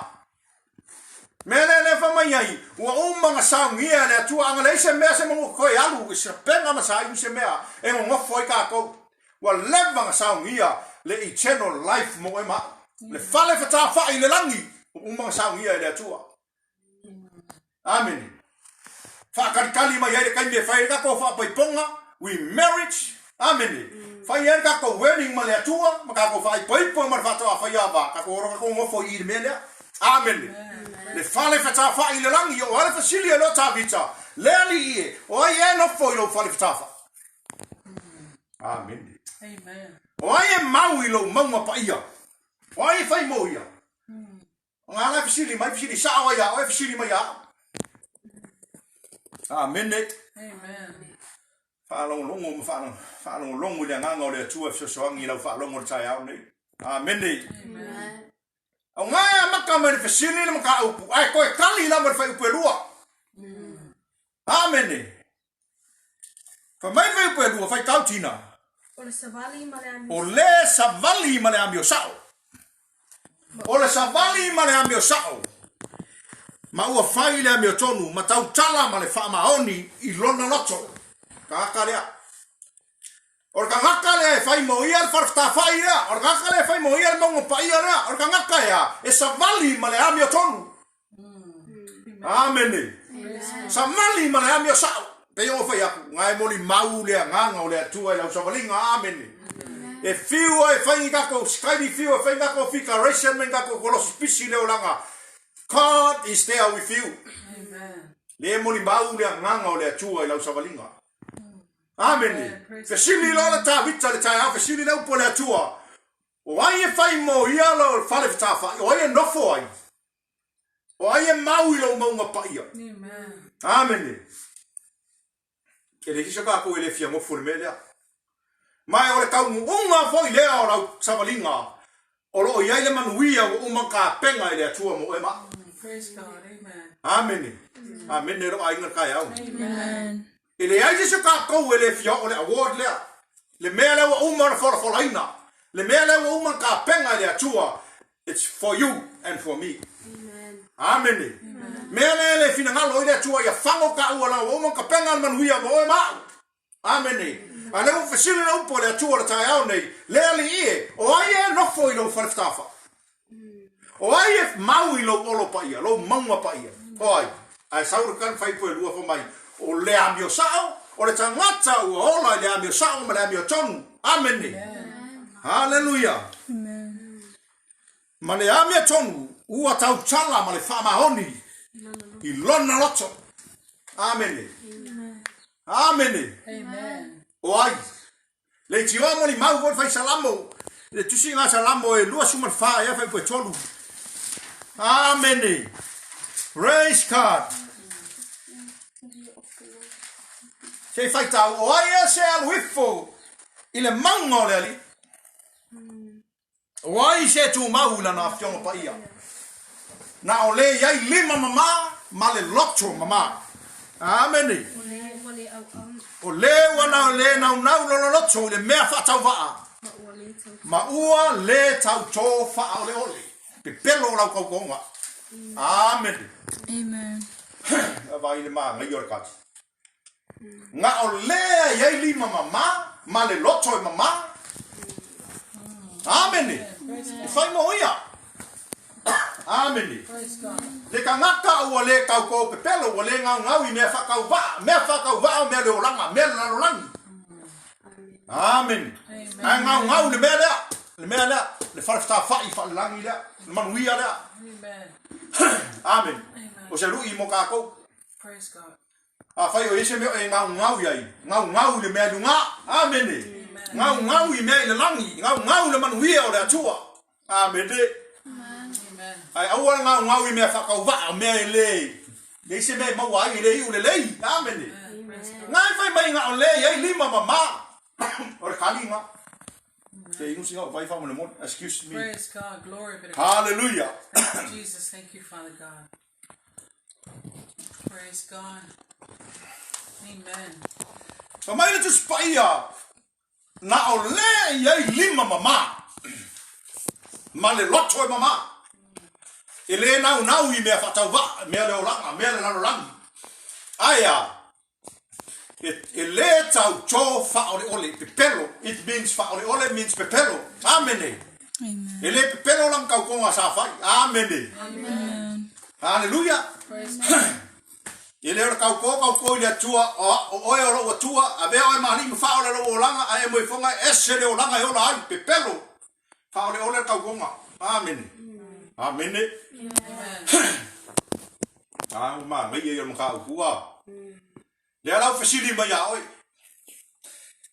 Mea lea lea fa mai ai, ua uma na saogia e le Atua, a na leai se mea se manu koe alu i se pega ma saili se mea e nonofo ai kākou. Ua leva na saogia le eternal life mo oe ma au. Le fale fatafai i le lagi, ua uma na saogia e le Atua. Amene. Faakalikali mai ai le taimi e fai ai le tatou faapaipoga, we marriage, amene. Fai ai le tatou wedding ma le Atua, ma tatou faaipoipo ma le faatoa faia va, tatou ora tatou nofo i i le mea lea. Amene. Le fale fetafai i le lagi, o ai le fesili e loa Tavita, le alii e, o ai ea e nofo i lou fale fetafai? Amene. Amen. O ai e mau i lou mauga paia? O ai e fai mo ia? O ngā la fesili mai, fesili sao ai a oe, fesili mai a au. Amene. Amen. Faalogologo ma faalogologo i le agaga o le Atua e fesoasoani i lau faalogo i le taeao nei. Amene. Amen. O ngā e amata mai le fesili le mataupu, ae toe tali lava le fuaiupu e lua. Amene. Fai mai le fuaiupu e lua, faitau tina. O le savali ma le amio. O le savali ma le amio sao. O le savali ma le amio sao. Ma ua fai le amiotonu ma tautala ma le faamaoni i lona loto. Tagata lea. O le tagata lea e fai mo ia le fale fetafai lea. O le tagata lea e fai mo ia le mauga paia lea. O le tagata ea e savali ma le amiotonu. Amene. Savali ma le amio sao. Pei ona fai atu, na e molimau le agaga o le Atua i lau savaliga. Amene. E fiu ai e fai ni tatou skaili fiu e fai ni tatou fikaration ma ni tatou kolosi pisi le olaga. God is there with you. Amen. Le molimau le agaga o le Atua i lau savaliga. Amene. Fesili loa le Tavita i le taeao, fesili le upu a le Atua. O ai e fai mo ia lou fale fetafai? O ai e nofo ai? O ai e mau i lou mauga paia? Amen. Amene. E le sisa kākou e le fia nofo i le mea lea. Ma e o le taunuuga foi lea o lau savaliga o lo o i ai le manuia ua uma tapena e le Atua mo oe ma au. Praise God. Amen. Amene. Amene lou aiga i le taeao. Amen. E leai se isi o tatou e le fia oo i le award lea. Le mea lea ua uma ona folafolaina, le mea lea ua uma ona tapena e le Atua, it's for you and for me. Amene. Mea lea e le finagalo ai le Atua ia fago taua leaga ua uma ona tapena le manuia mo oe ma au. Amene. A lea ua fesili le upu a le Atua i le taeao nei, le Alii e, o ai e nofo i lou fale fetafa? O ai e mau i lou olo paia, lou mauga paia? O ai? Ae sau le tali faipu e lua fai mai, O le amio sao, o le tagata ua ola i le amio sao ma le amio tonu. Amene. Haleluia. Ma le amio tonu ua tautala ma le faamaoni i lona loto. Amene. Amene. O ai? Leitioa molimau foi le fai Salamo, i le tusiga a Salamo e 24 ea fuaiupu e 3. Amene! Praise God! Se i faitau, o ai ea se alu ifo i le mauga o le Alii? O ai se tumau i lana afioga paia? Na o le i ai lima mamā ma le loto mamā. Amene. O le ua na le naunau lona loto i le mea faatauvaa, ma ua le tautō faaoleole. Pepelo o lau tautoga. Amene. Amen. Vaai le manaia o le kati. Na o lea i ai lima mamā ma le loto e mamā. Amene. E fai mo ia. Amene. Le tagata ua le taukō pepelo, ua le gaugau i mea faatauvaa, mea faatauvaa o mea le olaga, mea le lalolagi. Amene. Ae gaugau i le mea lea, le mea lea, le falefetafai faalelagi lea, le manuia lea. Amene. O se luʻi mo kākou. Afai o i ai se mea o e gaugau i ai, gaugau i le mea i luga. Amene. Gaugau i mea i le lagi, gaugau i le manuia o le Atua. Amene. Ae aua le gaugau i mea faatauvaa, o mea e le leai se mea e maua ai, e le iu lelei. Amene. Na e fai mai na o le i ai lima mamā. O le kali na. Te inu singa o vai faamolemole. Excuse me. Praise God. Glory be to God. Hallelujah. Thank you, Jesus. Thank you, Father God. Praise God. Amen. Fa mai le Tusi Paia, na o le i ai lima mamā, ma le loto e mamā. E le naunau i mea faatauvaa, mea le olaga, mea le lalolagi. Ae a, e, e le tautō faaoleole, pepelo, it means faaoleole means pepelo. Amene. Amen. E le pepelo lana tautoga sa fai. Amene. Amen. Haleluia. Praise God. E le o le tautō tautō i le Atua, o, o oe o lou Atua, avea oe ma alii ma faaole lou olaga, ae e moefoga e ese le olaga e ola ai, pepelo, faaoleole le tautoga. Amene. Amene. Amen. A ua manaia ia o le mataupu a. Lea la ua fesili mai ia oe.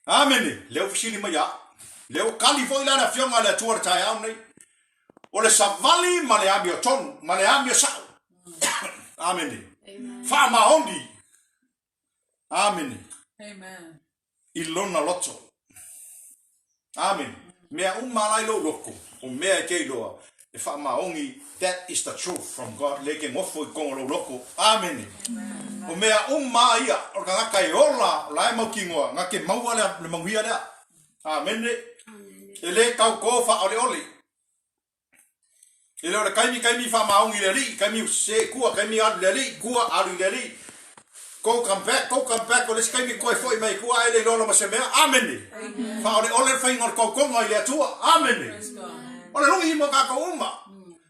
Amene. Lea ua fesili mai ia au. Lea ua kali foi la le Afioga a le Atua i le taeao lenei. O le savali ma le amiotonu, ma le amiosao. Amene. Faamaoni. Amene. Amen. I lona loto. Amene. Mea uma la i lou loto, o mea e te iloa, e faamaoni, that is the truth from God, le ke nofo i totonu o lou loto. Amene. O mea uma ia, o le tagata e ola, o la e mautinoa, na te maua le, le manuia lea. Amene. E le tautō faaoleole. E le o le kaimi, kaimi faamaoni i le Alii, kaimi se kua, kaimi alu i le Alii, kua alu i le Alii. Go come back, go come back, o le isi kaimi koe foi mai kua ae le iloa lava se mea. Amene. Faaoleole le faiga o le tautoga i le Atua. Amene. O le lui mo kākou uma.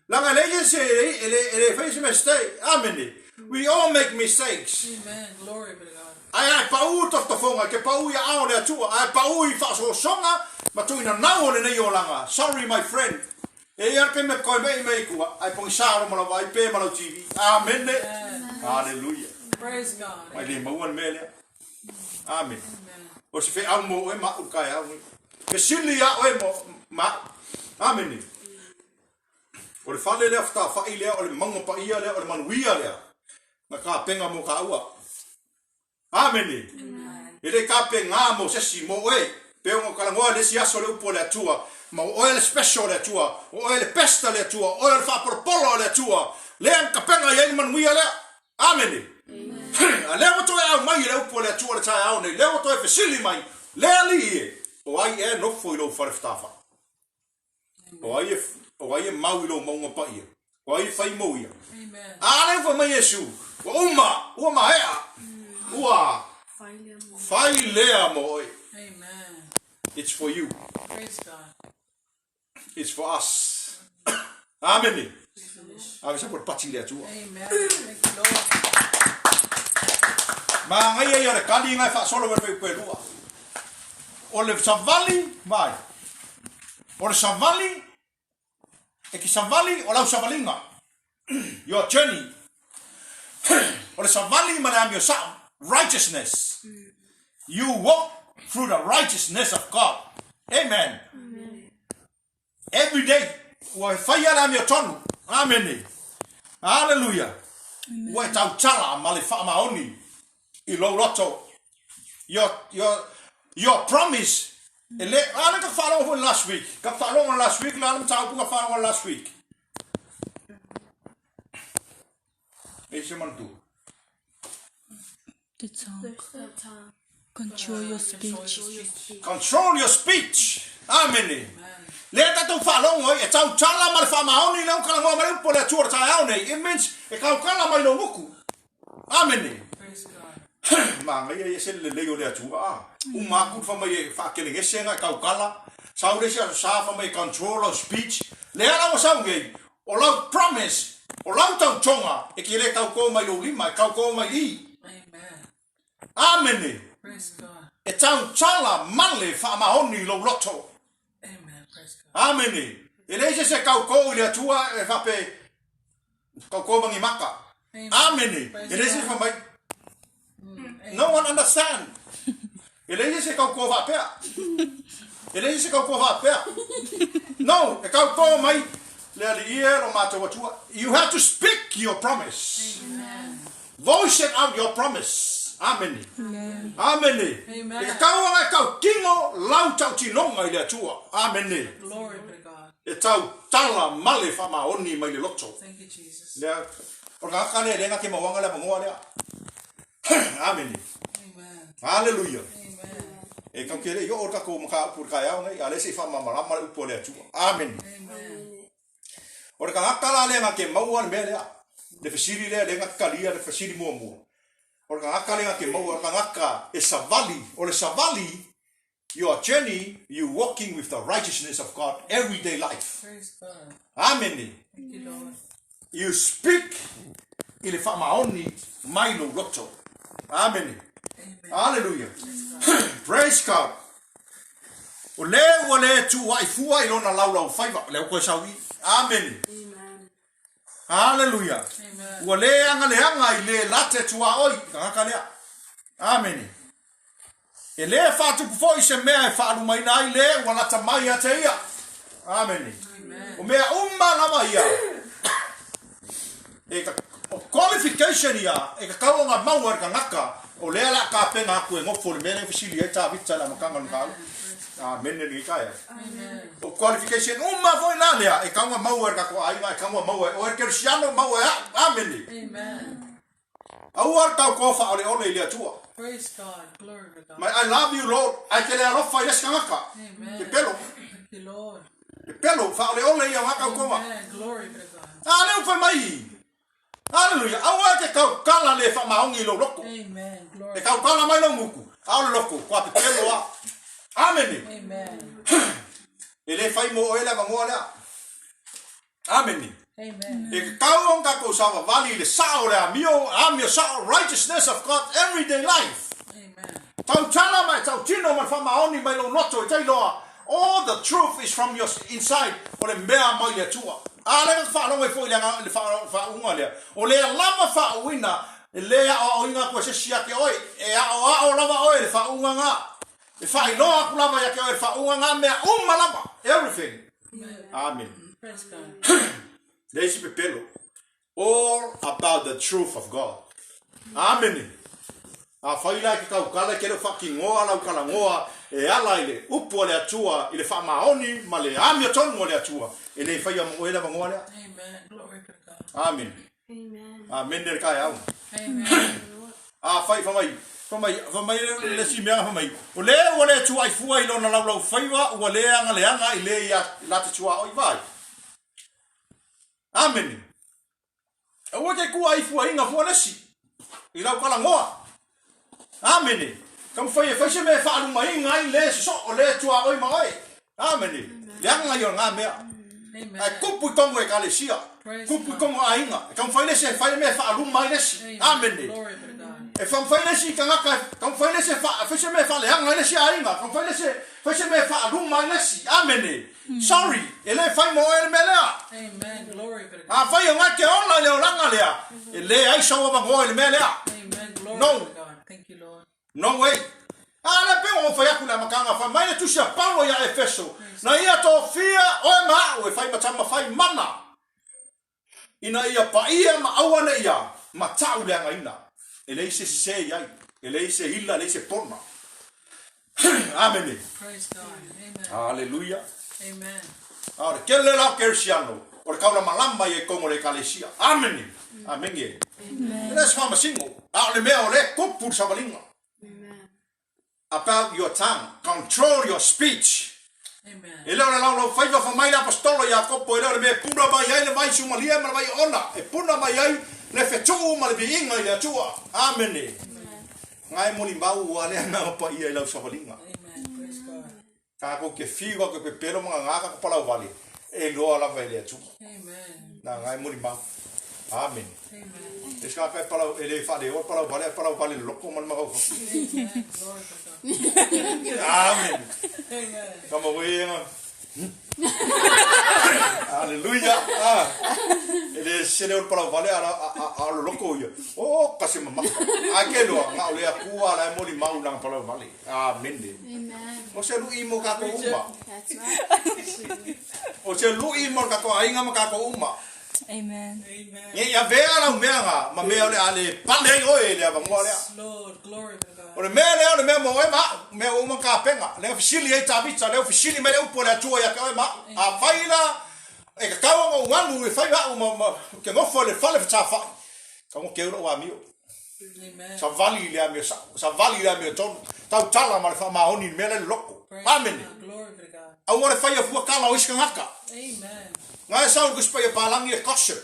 Leaga e leai se, e le, e le fai se mistake. Amene. We all make mistakes. Amen. Glory be to God. Ae a e paū tofotofoga, e te paū i aao o le Atua, a e paū i faaosoosoga ma tuuina nau o lenei olaga. Sorry my friend. E i ai le taimi e koe mei mei kua, ae pogisa alo ma lau vaai pe ma lau TV. Amene. Hallelujah. Praise God. Mai le maua le mea lea. Amene. O se feau mo oe ma au le taeao nei. Fesili ia oe mo ma au. Amene. O le fale lea fetafai lea, o le mauga paia lea, o le manuia lea, na tapena mo tāua. Amene. E le tapena mo se isi, mo oe. Pe ona talanoa i le isi aso le upu a le Atua, ma o oe le special o le Atua, o oe le best a le Atua, o oe o le faapolopolo a le Atua, lea na tapena i ai le manuia lea. Amene. A lea ua toe aumai e le upu a le Atua le taeao nei, lea ua toe fesili mai, le Alii e, o ai ea e nofo i lou fale fetafai? O ai e, o ai e mau i lou mauga paia? O ai e fai mou ia? A lea ua fai mai Iesu, ua uma, ua maea, ua fai lea mo oe. Amen. It's for you. Praise God. It's for us. Amene. Ave sa pati le Atua. Amen. Thank you, Lord. Manaia ia o le kali ngai faasolo mai le fuaiupu e lua. O le savali, vai. O le savali, e ke savali o lau savaliga. Your journey. O le savali ma le amio sao, righteousness. You walk through the righteousness of God. Amen. Every day, ua e faia le amiotonu. Amene. Hallelujah. Ua e tautala ma le faamaoni i lou loto. Your, your promise. E le, a le ka whaalogo foi last week. Ka whaalogo last week, la le mataupu ka whaalogo last week. E se manatua. The tongue. Control your speech. Control your speech. Amene. Lea tatou faalogo ai, e tautala ma le faamaoni lea ua talanoa mai le upu a le Atua i le taeao nei. It means e tautala mai lou gutu. Amene. Praise God. Manaia ia ese le lelei o le Atua a. Uma atu fai mai e faakelegese na e tautala, sau le isi aso sa fai mai e control lau speech, lea la ua sau nei, o lau promise, o lau tautoga e te le tautō mai lou lima, e tautō mai i. Amene! E tautala ma le faamaoni i lou loto. Amene! E leai se isi e tautō i le Atua e faapea Tautō ma ni maka. Amene. E leai se isi fai mai. No one understand. E leai se isi e tautō faapea. E leai se isi e tautō faapea. No, e tautō mai le Alii e lo matou Atua. You have to speak your promise. Amen. Voice it out your promise. Amene. Amene. E tatau ona e tautino lau tautinoga i le Atua. Amene. Glory be to God. E tau tala male faamaoni mai le loto. Thank you, Jesus. Lea, o le tagata lea e le gata mauaga le avanoa lea. Amene. Amen. Haleluia. Amen. E kau ke le i oo le tatou mataupu i le taeao nei, a lea se i faamalamalama le upu a le Atua. Amene. Amen. O le tagata la lea na te maua le mea lea, le fesili lea, lea na te talia le fesili muamua. O le tagata lea na te maua, o le tagata e savali, o le savali, your journey, you walking with the righteousness of God everyday life. Praise God. Amene. Thank you, Lord. You speak i le faamaoni mai lou loto. Amene. Amen. Hallelujah. Praise God. O le ua le tuuai fua i lona laulau faiva, lea ua toe sau i. Amene. Amen. Hallelujah. Amen. Ua le agaleaga i le late tuaoi, tagata lea. Amene. E le faatupu foi se mea e faalumaina ai le ua lata mai ia te ia. Amene. Amen. O mea uma lava ia. E ka, o qualification ia, e tatau ona maua e le tagata, o lea o le a tapena atu e nofo i le mea lea e fesili ai Tavita i le amataga o le mataupu. Amene lenei taeao. O qualification uma foi la lea, e tatau ona maua e le tatou aiga, e tatau ona maua e oe le kerisiano, maua e au. Amene. Amen. Aua le tau faaoleole i le Atua. Praise God. Glory to God. Mai, I love you Lord, ae ke le alofa i le isi tagata. Amen. Pepelo. Thank you, Lord. Pepelo, faaoleole ia o ngā tautoga. Amen. Glory be to God. A lea ua fai mai. Hallelujah. Aua e te tautala le faamaoni i lou loto. Amen. Glory. E tautala mai lou gutu, a o le loto, kua pepelo lava. Amene. Amen. E le fai mo oe le avanoa lea. Amene. Amen. E tatau ona tatou savavali i le sao o le amio, amio sao, righteousness of God everyday life. Amen. Tautala ma e tautino ma le faamaoni mai lou loto e tailoa, all the truth is from your inside, o le mea mai le Atua. A lea ka faalogo ai foi i le aga, le faauuga lea, o lea lava faauuina, e le aoaoina atu e se isi ia te oe, e aoao lava oe i le faauuga na. E faailoa atu lava ia te oe i le faauuga na mea uma lava, everything. Amen. Praise God. Le isi pepelo, all about the truth of God. Amene. Afai la e te tautala e te le o faatinoa lau talanoa e ala i le upu a le Atua i le faamaoni ma le amiotonu a le Atua, e le faia mo oe le avanoa lea. Amen. Glory to God. Amene. Amen. Amene le taeao. Amen. Afai, fai mai, fai mai, fai mai le isi mea fai mai, o le ua le tuuai fua i lona laulau faiva, ua le agaleaga i le ia la te tuaoi vai. Amene. Aua te kua i fuainga fua lesi. I lau talanoa. Amene. Taumafai e fai se mea e faalumaina ai le sosoo o le tuaoi ma oe. Amene. Leaga ia o lena mea. Amen. Ae kupu i tonu ekalesia. Praise Kupu i God. tonu aiga. E taumafai le isi e fai le mea e faaluma ai le isi. Amen. Amene. Glory be to God. E taumafai le isi tagata, e taumafai le isi e fai se mea e faaleaga ai le isi aiga. Taumafai le isi e fai se mea e faaluma ai le isi. Amene. Sorry, e le fai mo oe le mea lea. Amen. Glory be to God. Afai o ngai te ola i le olaga lea, e leai sou avanoa i le mea lea. Amen. Glory No. be to God. Thank you, Lord. No way. A lea pei ua ou fai atu i le amataga, fai mai le tusi a Paulo iā Efeso, na ia tofia oe ma a'u e fai ma tama fai mana, ina ia paia ma auane'i ia mata'u leagaina, e leai se sese i ai, e leai se ila, e leai se pona. Amene. Praise God. Amen. Haleluia. Amen. A o le kele la o Kerisiano, o le kaulamalama ia i tonu o le Ekalesia. Amene. Amene. E le se faamasino, a o le mea o lea e tupu le savaliga. Amen. About your tongue, control your speech. Amen. E le o le laulau faiva fai mai le Aposetolo Iakopo, e le o le mea e puna mai ai le vai sumalie ma le vai oona, e puna mai ai le fetuu ma le viiga i le Atua. Amene. Nga e molimau ua le Agaga Paia i lau savaliga. Amen. Praise God. Tatou te fiu a ke pepelo ma gagā kako palau vale, e iloa lava e le Atua. Amen. Na nga e molimau. Amen. Amen. E se kaka e palau, e le faaleoa le palau vale, ae palau vale loko ma le mafaufau. Amen. Glory to God. Amen. Amen. Kama oe nga. Hallelujah. Ah. E le sele o le palau vale a, a, a, a o loko ia. O, ka se mamaka. A ke loa, nga o le Atua la e molimau nanga palau vale. Amene. Amen. O se lu'i mo kākou uma. That's right. O se lu'i mo le kākou aiga ma kākou uma. Amen. Amen. Nge ia vea lau mea nga, ma mea o le a le pale ai oe i le avanoa lea. Yes, Lord. Glory to God. O le mea lea o le mea mo oe ma a'u, mea ua uma ona tapena. Lea fesili ai Tavita, lea ua fesili mai le upu a le Atua ia te oe ma a'u. Afai la e tatau ona ou alu e fai a'u ma, ma, ke nofo i le fale fetafai, tago keu lo'u amio. Amen. Savali i le amio sa'o, savali i le amiotonu, tautala ma le faamaoni i le mea lea i le loto. Praise Amene. God. Glory be to God. Aua le faia fua kala o isi kagaka. Amen. Nga e sau i le Tusi Paia Palagi e gossip.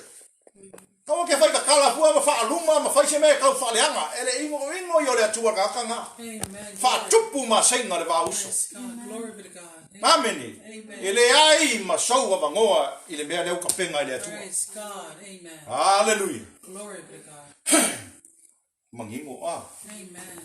Kaua ke fai kakala fua ma faaluma ma fai se mea e tau faaleaga. E le igoigo ia o le Atua kagaka nga. Amen. Glory. Faatupu masaiga le va uso. Praise God. Glory be to God. Amen. Amene. Amen. E leai ma sou avanoa i le mea lea ua tapena e le Atua. Praise God. Amen. Haleluia. Glory be to God. Manino a. Amen.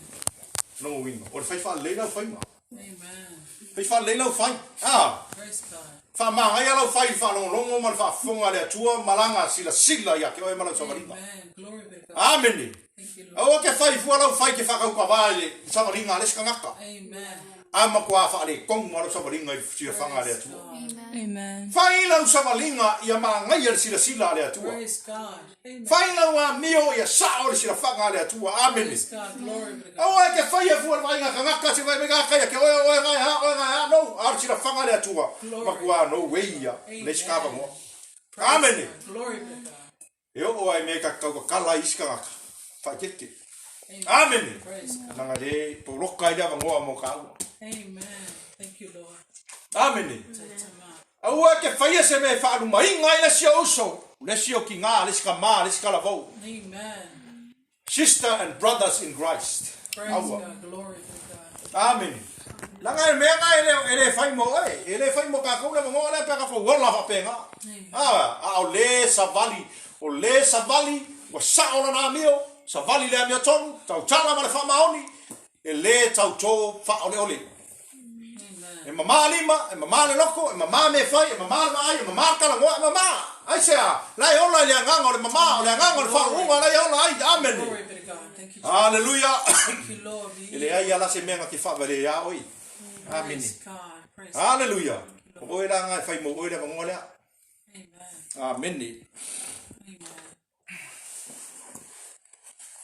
Lona uiga, o le fai faalelei lau faiga. Amen. Fai faalelei lau fai. A. Praise God. Faamagaia lau fai i le faalogologo ma le faafofoga a le Atua ma lana silasila ia te oe ma lau savaliga. Amen. Glory be to God. Amene. Thank you, Lord. Aua ke fai fua lau fai ke faakaukavā i le savaliga a le isi tagata. Amen. A matua faaletonu lava lau savaliga i le silafaga a le Praise Atua. God. Amen. Fai lau savaliga ia magaia le silasila a le Atua. Praise God. Amen. Fai lau amio ia sao le silafaga a le Atua. Amene. Praise God. Glory be to God. Aua e te faia fua le vaaiga tagata se vai mai kaka ia ke oe oe ngai ha oe ngai ha no a o le silafaga a le Atua. Glory. Matua no way ia le isi Amen. kavanoa. Praise Amene. God. Glory be to God. E oo ai me ka kaukakala i isi tagata. Faaeteete. Amen. Amene. Praise God. Leaga le poloka i le avanoa mo kāua. Amen. Thank you, Lord. Amene. Taitama. Aua e te faia se mea e faalumaina ai le isi o uso, le isi o kigā, le isi kamā, le isi talavou. Amen. Sister and brothers in Christ. Praise Aua. God. Glory be to God. Amene. Leaga e mea nga e le, e le fai mo oe, e le fai mo kākou le avanoa lea pe a kākou ola faapena. Amen. A, a o le savali, o le savali, ua sao lana amio, savali le amiotonu, tautala ma le faamaoni, e lē tautō faaoleole. Amen. E mamā lima, e mamā le loko, e mamā mea fai, e mamā le vaai, e mamā le talanoa, e mamā. Aisea? La e ola i le agaga o le mamā, o le agaga o le faauuga, la e ola ai. Amene. Glory be to God. Thank you, Jesus. Haleluia. Thank you, Lord. E leai lava se mea na te faavaleā oe. Amene. Praise God. Praise God. Haleluia. O oe la nga e fai mo oe le avanoa lea. Amen. Amene. Amen.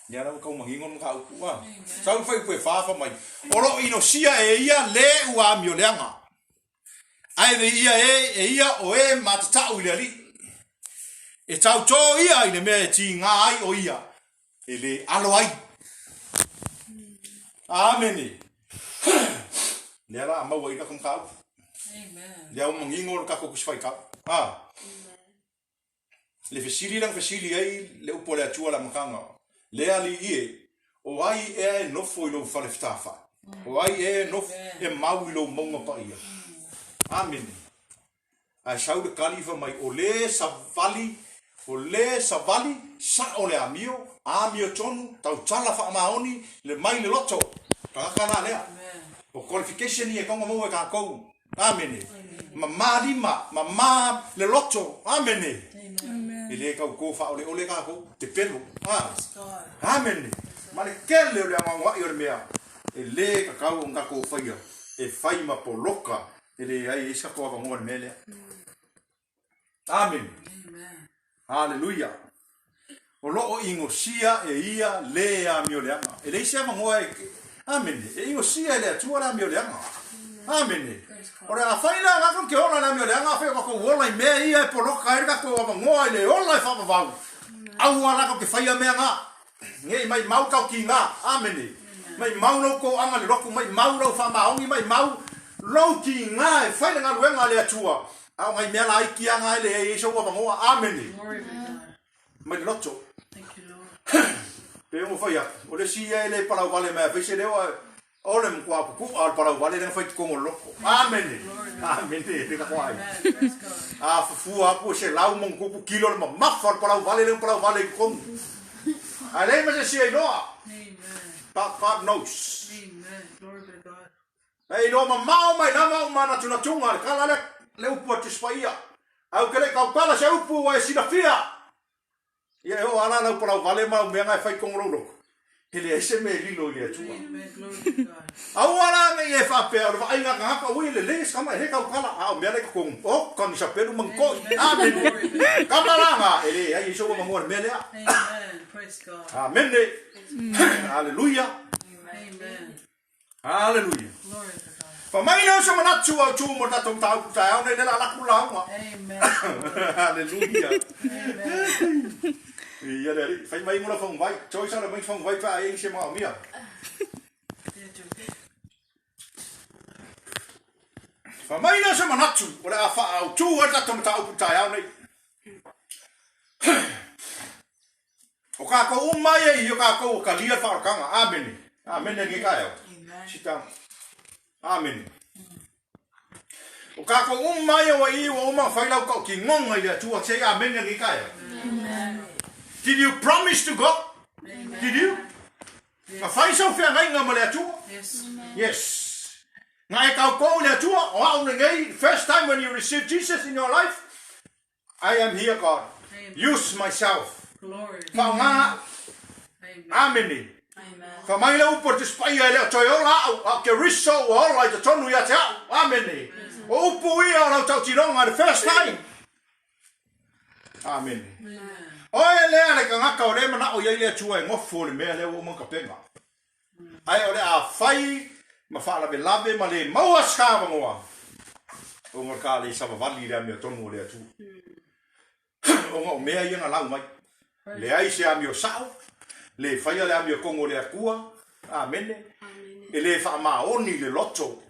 Ia la ua kau manino le mataupu a. Sau le fuaiupu e fa fa mai. O lo o inosia e ia le ua amioleaga. Ae vei ia e e ia o e matatau i le Alii. E tautō ia i le mea e tīgā ai o ia e lē alo ai. Amene. Lea la a maua i laka mataupu. Amen. Lea ua manino le tatou Tusi Faitau. A. Le fesili la na fesili ai le upu a le Atua i le amataga, Le Alii e, o ai ea e nofo i lou fale fetafai? O ai ea e nofo, e mau i lou mauga paia? Amene. Ae sau le kali fai mai, O le savali, o le savali, sa'o le amio, amio tonu, tautala faamaoni, le mai le loto. Tagata la lea. O qualification ia e taunga maua e kākou. Amene. Mamā lima, mamā le loto. Amene. E lē tautō faaoleole kākou, te pelo. A. Amene. Ma le tele o le anoanoaʻi o le mea, e lē tatau ona tatou faia e fai ma poloka e leai ai se tatou avanoa i le mea lea. Amene. Haleluia. O lo o inosia e ia le amioleaga. E leai se avanoa e, Amene. E inosia e le Atua le amioleaga. Amene. O le a fai la tatou ke ola i le amioleaga, afai o tatou ola i mea ia e poloka ai le tatou avanoa i le ola e faavavau. Aua la tatou te faia mea na. Nei maimau tau kigā. Amene. Maimau lou toaga i le lotu, maimau lau faamaoni, maimau lou kigā e fai le galuega a le Atua. A o nai mea laiti lava na e leai ai sou avanoa. Amene. Mai le loto. Thank you, Lord. Pei ona fai atu, o le isi ia e le palau vale mai a fai se leo ae o le matua kuku'a o le palau vale lea na fai i totonu o le loto. Amene! Amene! Le tatou aiga. A fufua atu e selau ma ona tupu kilo le mamafa o le palau vale lea na palau vale i totonu. Ae leai ma se isi e iloa. But God knows. E iloa mamao mai lava au manatunatuga le tala lea, le upu a le Tusi Paia. Ae ou te le i tautala se upu ua e silafia. Ia e oo lava la lau palau vale ma au mea na e fai i totonu o lou loto, e leai se mea e lilo i le Atua. Aua la ne i e faapea o le vaaiga a tagata, ui e lelei se tama e le tautala, a o mea la i totonu, o ka ni sapelu ma ni toi. Amene. Tama la na, e leai ai sou avanoa i le mea lea. Amene. Aleluia. Aleluia. Fa mai lea o se manatu au tu mo le tatou mataupu taeao nei, lea la alaku lauga. Aleluia. Ia le alii, fai mai mo la faguvai. Joyce ala mai faguvai pe a e i se maomia. Fa mai lea o se manatu o le a faaautu ai le tatou mataupu taeao nei. O kākou uma ia i o kākou o kalia le whaorokanga. Amene. Amene lenei taeao. Sit down. Amene. O kākou uma ia ua i ua uma whai lau kau ki ngonga i le Atua. Say amene lenei taeao. Amen. Did you promise to God? Amen. Did you? Yes. Na whai sau wheangainga ma le Atua? Yes. Yes. Nga e kau kou le Atua, o au lenei, first time when you receive Jesus in your life, I am here God, use myself. Faaaoga Amene. Fai mai le upu a le Tusi Paia e le o toe ola au, a o Keriso ua ola i totonu ia te au. Amene. O upu ia o lau tautinoga the first time. Amene. Oe lea le tagata o lea e manao i ai le Atua e gofo i le mea lea ua uma ona tapena. Ae o le a fai ma faalavelave ma le maua se avanoa, ona o le ka le savavali i le amiotonu o le Atua. Ona o mea ia na lau mai. Leai se amio sao, le faia le amiotonu o le Atua, amene, e le faamaoni le loto.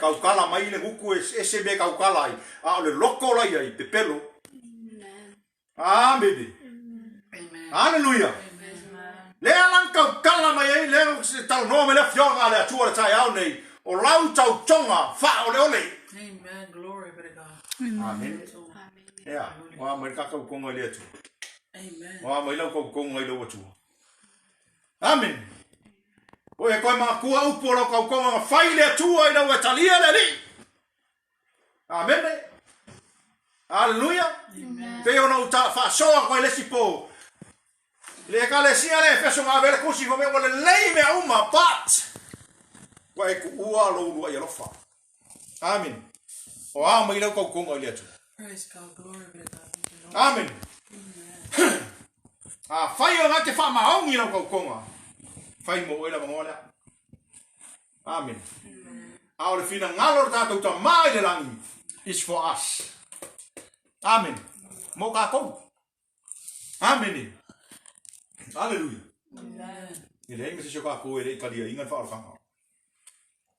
Tautala mai le gutu e ese mea e tautala ai, a o le loto la i ai, pepelo. Amene. Aleluia. Lea la na tautala mai ai, lea na talanoa mai le afioga a le Atua i le taeao nei, o lau tautoga faaoleole. Amen. Glory be to God. Amene. Ea, o a mai le ka tautoga i le Atua. Amen. O a mai lau tautoga i lau Atua. Amene. O e koe manatua upu o lau tautoga na fai le Atua ina ua e talia le Alii. Amene. Aleluia. Pei ona ou ta faasoa koe le isi po. Le ekalesia le Efeso na ave le kusi fai mai ua lelei mea uma, but ua e kuua lou uluai alofa. Amen. O a mai lau tautoga i le Atua. Praise God, glory be to God. Thank you, Lord. Amen. A fai o ngā te whaamaongi lau tautoga, fai mo oe la mangoa lea. Amen. A o le finagalo o le tatou Tama i le lagi is for us. Amen. Mo kākou. Amen. Hallelujah. E leai ma se isi o kākou e le i taliaina le faaolataga.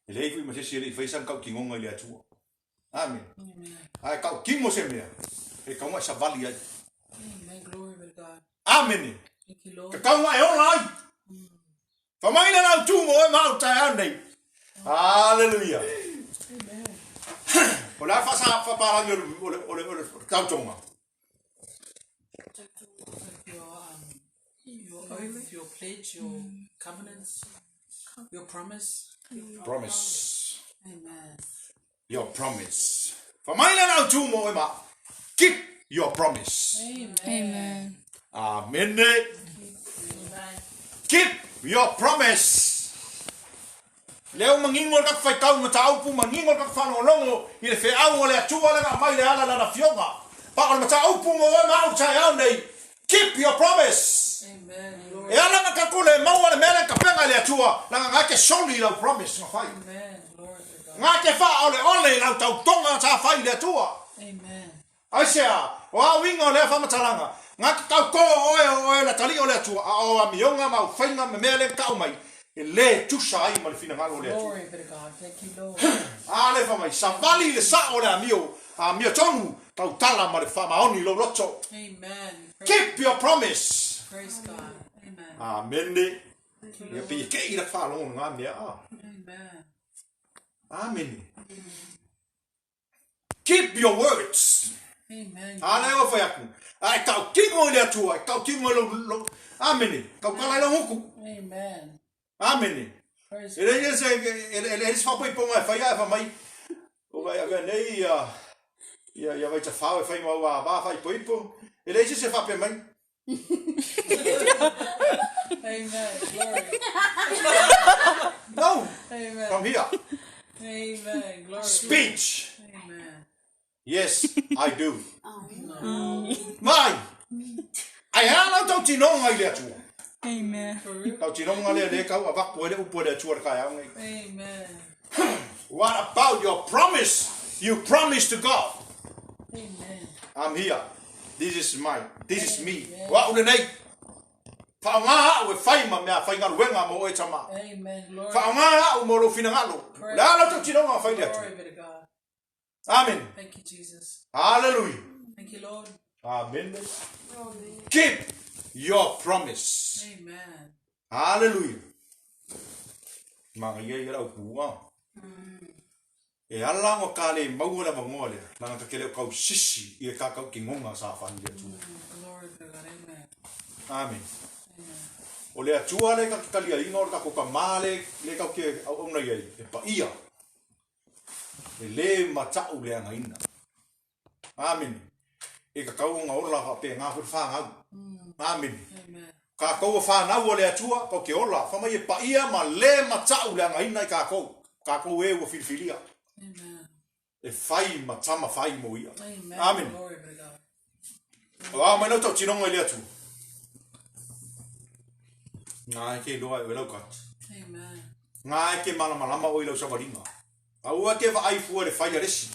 E leai foi ma se isi e le i fai sana tautinoga i le Atua. Amen. Ae tautino se mea, e taunga e savali ai. Amen. Glory be to God. Amene. Thank you, Lord. Ka taunga e ola ai. Fa mai le lau tu mo oe ma au taeao nei. Hallelujah. O le a whasa whaparangi o le, o le, o le, o le tautonga. Your, your oath, your pledge, your covenants, your promise. Promise. Amen. Your promise. Fa mai le lau tu mo oe ma. Keep your promise. Amen. Amen. Amene. Keep your promise. Lea ua manino le tatou faitau mataupu, manino le tatou faalogologo i le feau a le Atua lea na aumai le ala i Lana Afioga. Pa o le mataupu mo oe ma au i le taeao nei, keep your promise. Amen. Glory. E ala na tatou le maua le mea lea na tapena e le Atua, leaga na te soli i lau promise na fai. Amen. Glory to God. Na te faaoleole i lau tautoga sa fai i le Atua. Amen. Aisea, o a uiga o lea faamatalaga, na te tautō oe o oe le atalii o le Atua, a o amioga ma au faiga ma mea lea na tau mai, e le tusa ai ma le finagalo o le Atua. Glory be to God. Thank you, Lord. A lea fai mai, savali i le sao o le amio, amio tonu, tautala ma le faamaoni i lou loto. Amen. Keep your promise. Praise God. Amen. Amene. Ia pe ke i la whaalongo ngā mea a. Amen. Amene. Keep your words. Amen. A lea ua fai atu. A e kau kingo i le Atua, e kau kingo i lo, lo, amene. Kau kala i lo nguku. Amen. Amene. Praise E le se e le e se whapaiponga e whai a e whamai. O vai avea nei ia ia ia vai ta whao e whai mau a wā whai poipo. E le se whape mai. Amen. Glory. No, Amen. from here. Amen. Glory. Speech. Amen. Yes, I do. Mai. Ai hea lau tau tinonga i le Atua. Amen. For real. Tau tinonga lea le kau avaku e le upu e le Atua le kai au nei. Amen. What about your promise? You promise to God. Amen. I'm here. This is mine. This is me. Wa ule nei. Whaonga au e whai ma mea whai ngaluenga mo oe tama. Amen. Glory. Whaonga au mo lo whinangalo. Le ala tau tinonga whai le Atua. Glory be to God. Amen. Thank you, Jesus. Hallelujah. Thank you, Lord. Amen. Keep your promise. Amen. Hallelujah. Manga ia ia lau pua. E ala ngo ka le maua la mangoa lea. Nanga ka kele o kau sisi i e kakau ki ngonga sa whani le Atua. Glory be to God. Amen. Amen. O le Atua le ka kalia inga o le kako ka mā le, le kau ke au au nei ai. E pa ia. E le matau le anga ina. Amen. E ka kau nga ola wha pe ngā whira whāngau. Amen. Amen. Ka kou o whānau o le Atua, kau ke ola. Wha mai e pa ia ma le matau le anga ina i ka kou. Ka kou e ua whiriwhiria. Amen. E whai ma tama whai mo ia. Amen. Amen. Glory be to God. O a mai lau tau tinonga i le Atua. Ngā e ke loa e lau kati. Amen. Ngā e ke malamalama o i lau sawaringa. Aua ke vaai fua le whai a resi.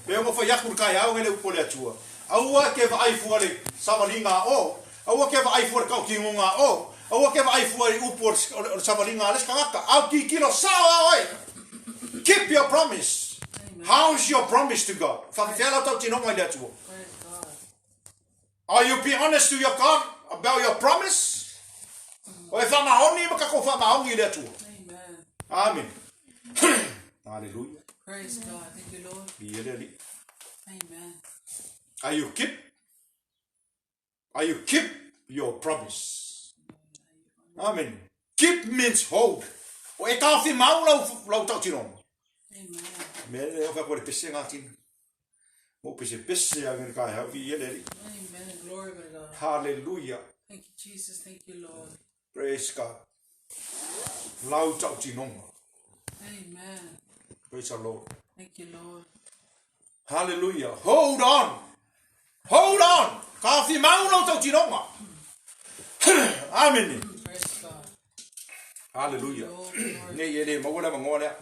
Pe o whai aku kai au ngele upo le Atua. Aua ke vaai fua le sawaringa o. Aua ke vaai fua le kau ki ngonga o. Aua ke vaai fua le upo o le sawaringa a les kangaka. Au ki kilo sao a oe. Keep your promise. How's your promise to God? Whakawhea lau tau tinonga i le Atua. Praise God. Are you be honest to your God about your promise? O e whamahoni ma kako whamahongi i le Atua. Amen. Amen. Hallelujah. Praise God. Thank you, Lord. Bi ele ali. Amen. Are you keep? Are you keep your promise? Amen. Keep means hold. O e ka whimau mau lau, lau tau tinonga. Amen. Me le o whakore pese ngā tino. Mo pese pese a ngene kai hau vi ele ali. Amen. Glory be to God. Hallelujah. Thank you, Jesus. Thank you, Lord. Praise God. Lau tau tinonga. Amen. Praise the Lord. Thank you, Lord. Hallelujah. Hold on. Hold on. Ka whimau lau tau tinonga. Amen. Praise God. Hallelujah. Lord, glory. Nei e le maua le mangoa lea.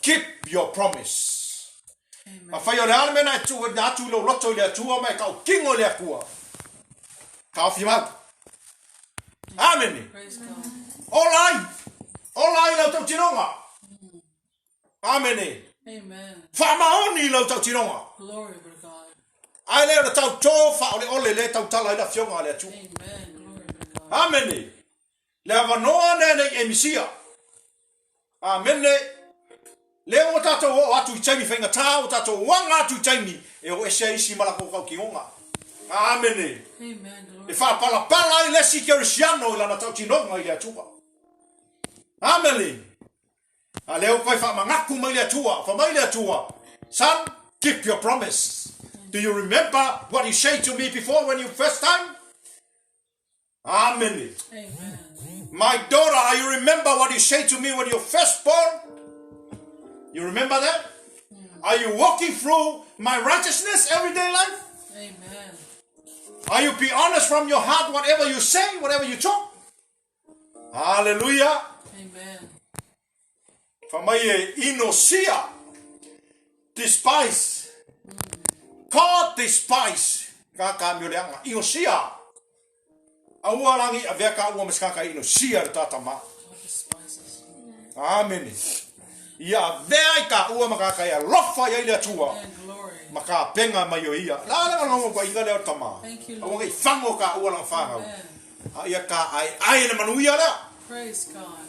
Keep your promise. Amen. A whai o le ale mena e tu, na atu i lau loto i le Atua mai kau kingo i le Atua. Ka ofi mau. Amen. Praise God. Ola ai. Ola ai lau tau tinonga. Amen. Amen. Whaamaoni i lau tau tinonga. Glory be to God. Ai leo le tau tō wha o le ole le tau tala i la fionga le Atua. Amen. Glory be to God. Amene. Le avanoa ne nei e misia. Amene. Le o tātou o atu i taimi whainga tā, o tātou wanga atu i taimi, e o ese isi malako kau ki onga. Amene. Amen. E Glory. whapalapala i lesi ke orisiano i lana tau tinonga i le Atua. Amene. A leo koe whamangaku mai le Atua, whamai le Atua. Son, keep your promise. Do you remember what you said to me before when you first time? Amen. Amen. My daughter, you remember what you said to me when you first born? You remember that? Are you walking through my righteousness everyday life? Amen. Are you be honest from your heart, whatever you say, whatever you talk? Hallelujah. Amen. Whamai e inosia. Despise. God despise. Ka ka mio leanga. Inosia. Aua langi a vea ka ua maskaka inosia le tātama. God despises. Amen. Ia vea i ka ua makaka ia lofa ia i le atua. And glory. Ma ka penga mai o ia. La la la kwa inga leo tama. Thank you, Lord. Aua ngai whango ka ua lang whangau. Amen. A ia ka ai ai le manuia lea. Praise God.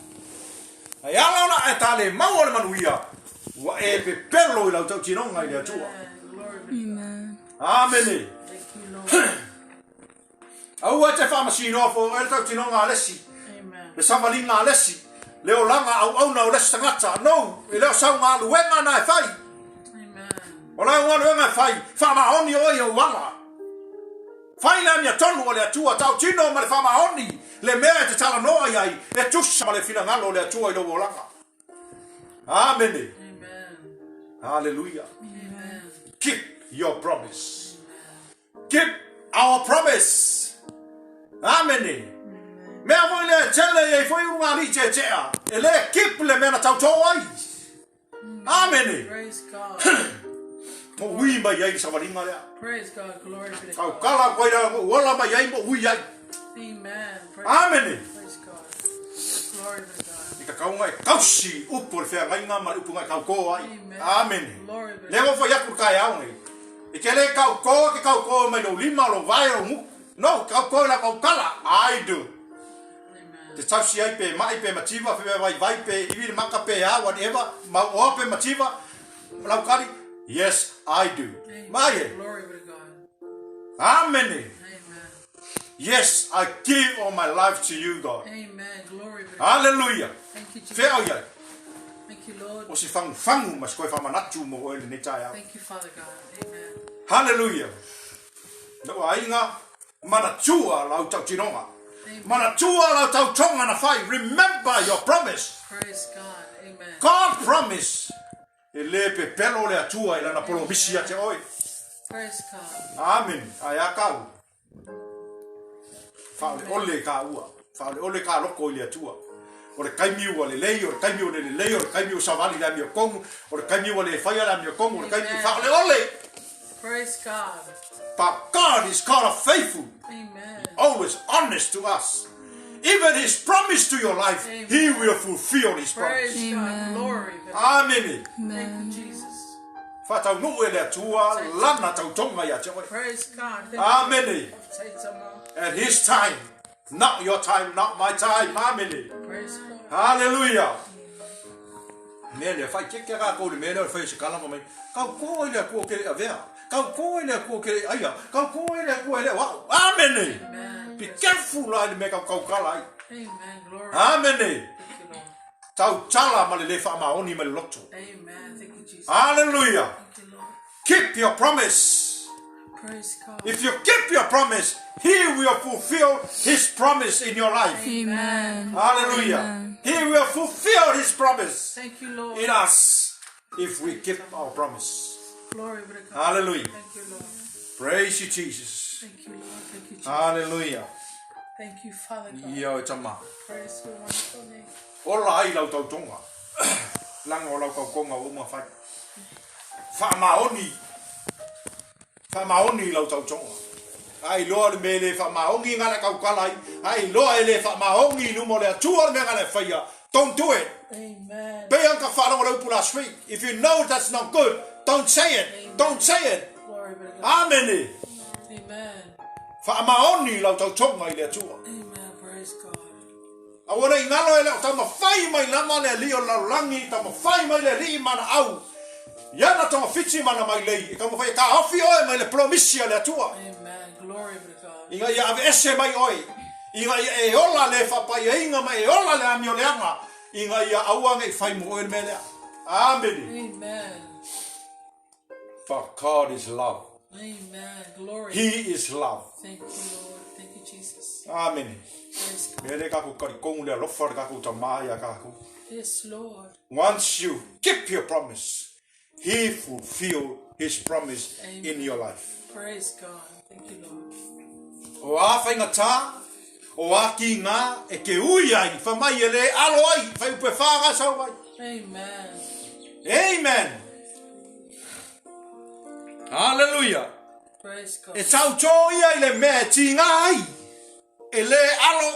Ai ala ona e tale maua le manuia, ua e pepelo i lau tautinoga i le Atua. Amen. Amene. Thank you, Lord. Aua e te faamasinoa fo e le tautinoga a lesi. Amen. Le savaliga a lesi. Le olaga auauna o lesi tagata. No, e le o sau galuega na e fai. Amen. O lau galuega e fai, faamaoni oe i ou ala. Fai le amiotonu o le Atua, tautino ma le faamaoni le mea e te talanoa i ai, e tusa ma le finagalo o le Atua i lou olaga. Amene. Amen. Hallelujah. Amen. Keep your promise. Keep our promise. Amene. Mea foi lea e tele i ai foi ulugalii tietia, e le keep le mea na tautō ai. Amene. Praise God. Mo ui mai ai le savaliga lea. Praise God. Glory be to God. Taukala koe lea mo uola mai ai mo ui ai. Amen. Praise, Amene. praise God. Glory be to God. I ka kaunga e kausi upu o le feagaiga ma le upu ngai kaukō ai. Amen. Amene. Glory be to Lea ua fai aku le taeao nei. E te le kaukō ke kaukō mai lou lima, lou vae, lou muku. No, kaukō i lau kaukala. I do. Amen. Te tausi ai pe ma'i pe mativa pe vaivai pe iwi le maka pe a whatever mau oa pe mativa lau kali yes I do. Amen. Mai e. Glory be to God. Amene. Amen. Yes, I give all my life to you, God. Amen. Glory be to God. Hallelujah. Thank you, Jesus. Fea au iai. Thank you, Lord. O se fangufangu ma se koe whamanatu mo oe lenei taeao. Thank you, Father God. Amen. Hallelujah. Lou aiga, manatua lau tautinoga. Amen. Manatua lau tautoga na fai. Remember your promise. Praise God. Amen. God promise. E le pepelo le Atua i lana polomisi ia te oe. Praise God. Amen. Ai a kau. Whaole ole ka ua. Whaole ole ka loko i le Atua. O le kaimi ua lelei, o le kaimi ua le lelei, o le kaimi ua savali le amio kongu, o le kaimi ua le whaia le amio kongu, o le kaimi Amen. whaole ole. Praise God. But God is God of faithful, Amen. always honest to us. Even His promise to your life, Amen. He will fulfill His promise. Praise God. Glory be to God. Amen. Thank you, Jesus. Whataunuu e le Atua, lana tautonga ia te oe. Praise God. Thank Amen. you. Tama. At His time, not your time, not my time. Amen. Praise God. Hallelujah. Mea lea, whai keke ka kou le mea lea o le whai o se kalama mai. Kau kō i le akua ke le avea. Kau kō i le akua ke le aia. Kau kō i le akua e le wao. Amen. Amen. Be careful la i le mea kau kau kala ai. Amen. Glory. Amen. Thank you, Lord. Tau tala ma le le whaamaoni ma le loto. Amen. Thank you, Jesus. Hallelujah. Thank you, Lord. Keep your promise. Praise God. If you keep your promise, He will fulfill His promise in your life. Amen. Hallelujah. Amen. He will fulfill His promise Thank you, Lord. in us if we keep our promise. Glory be to God. Hallelujah. Thank you, Lord. Praise you, Jesus. Thank you, Lord. Thank you, Jesus. Hallelujah. Thank you, Father God. Ia o tama. Praise your wonderful name. Ola ai lau tautonga. Langa o lau kaukonga o uma whai. Whaamaoni. Whaamaoni lau tautonga. Ai loa le mele whaamaongi ngā le kaukala ai. Ai loa e le whaamaongi i luma o le atua le mea ngā le whaia. Don't do it. Amen. Pe ang ka whalongo le upu last week. If you know that's not good, don't say it. Don't say it. Glory be to God. Amene. Amen. Whaamaoni lau tautonga i le atua. Amen. Praise God. A wana i ngalo e leo tama whai mai lama le li o lalulangi, tama whai mai le li mana au. Iana tama whiti mana mai lei. E kama whai ka ofi oe mai le promisi a le atua. Amen. Glory be to God. Inga ia ave ese mai oe. Inga ia e ola le whapai e inga mai e ola le amio leanga. Inga ia auanga i whai mo oe le mea lea. Amen. Amen. But God is love. Amen. Glory. He is love. Thank you, Lord. Thank you, Jesus. Amen. Praise God. Mea le kaku karikongu le alofa le kaku tamai a kaku. Yes, Lord. Once you keep your promise, He fulfill His promise Amen. in your life. Praise God. Thank you, Lord. O a whainga tā, o a ki ngā, e ke ui ai, whamai e le alo ai, whai upe whāga sau ai. Amen. Amen. Hallelujah. Praise God. E tau tō ia i le mea e tī ngā ai, e le alo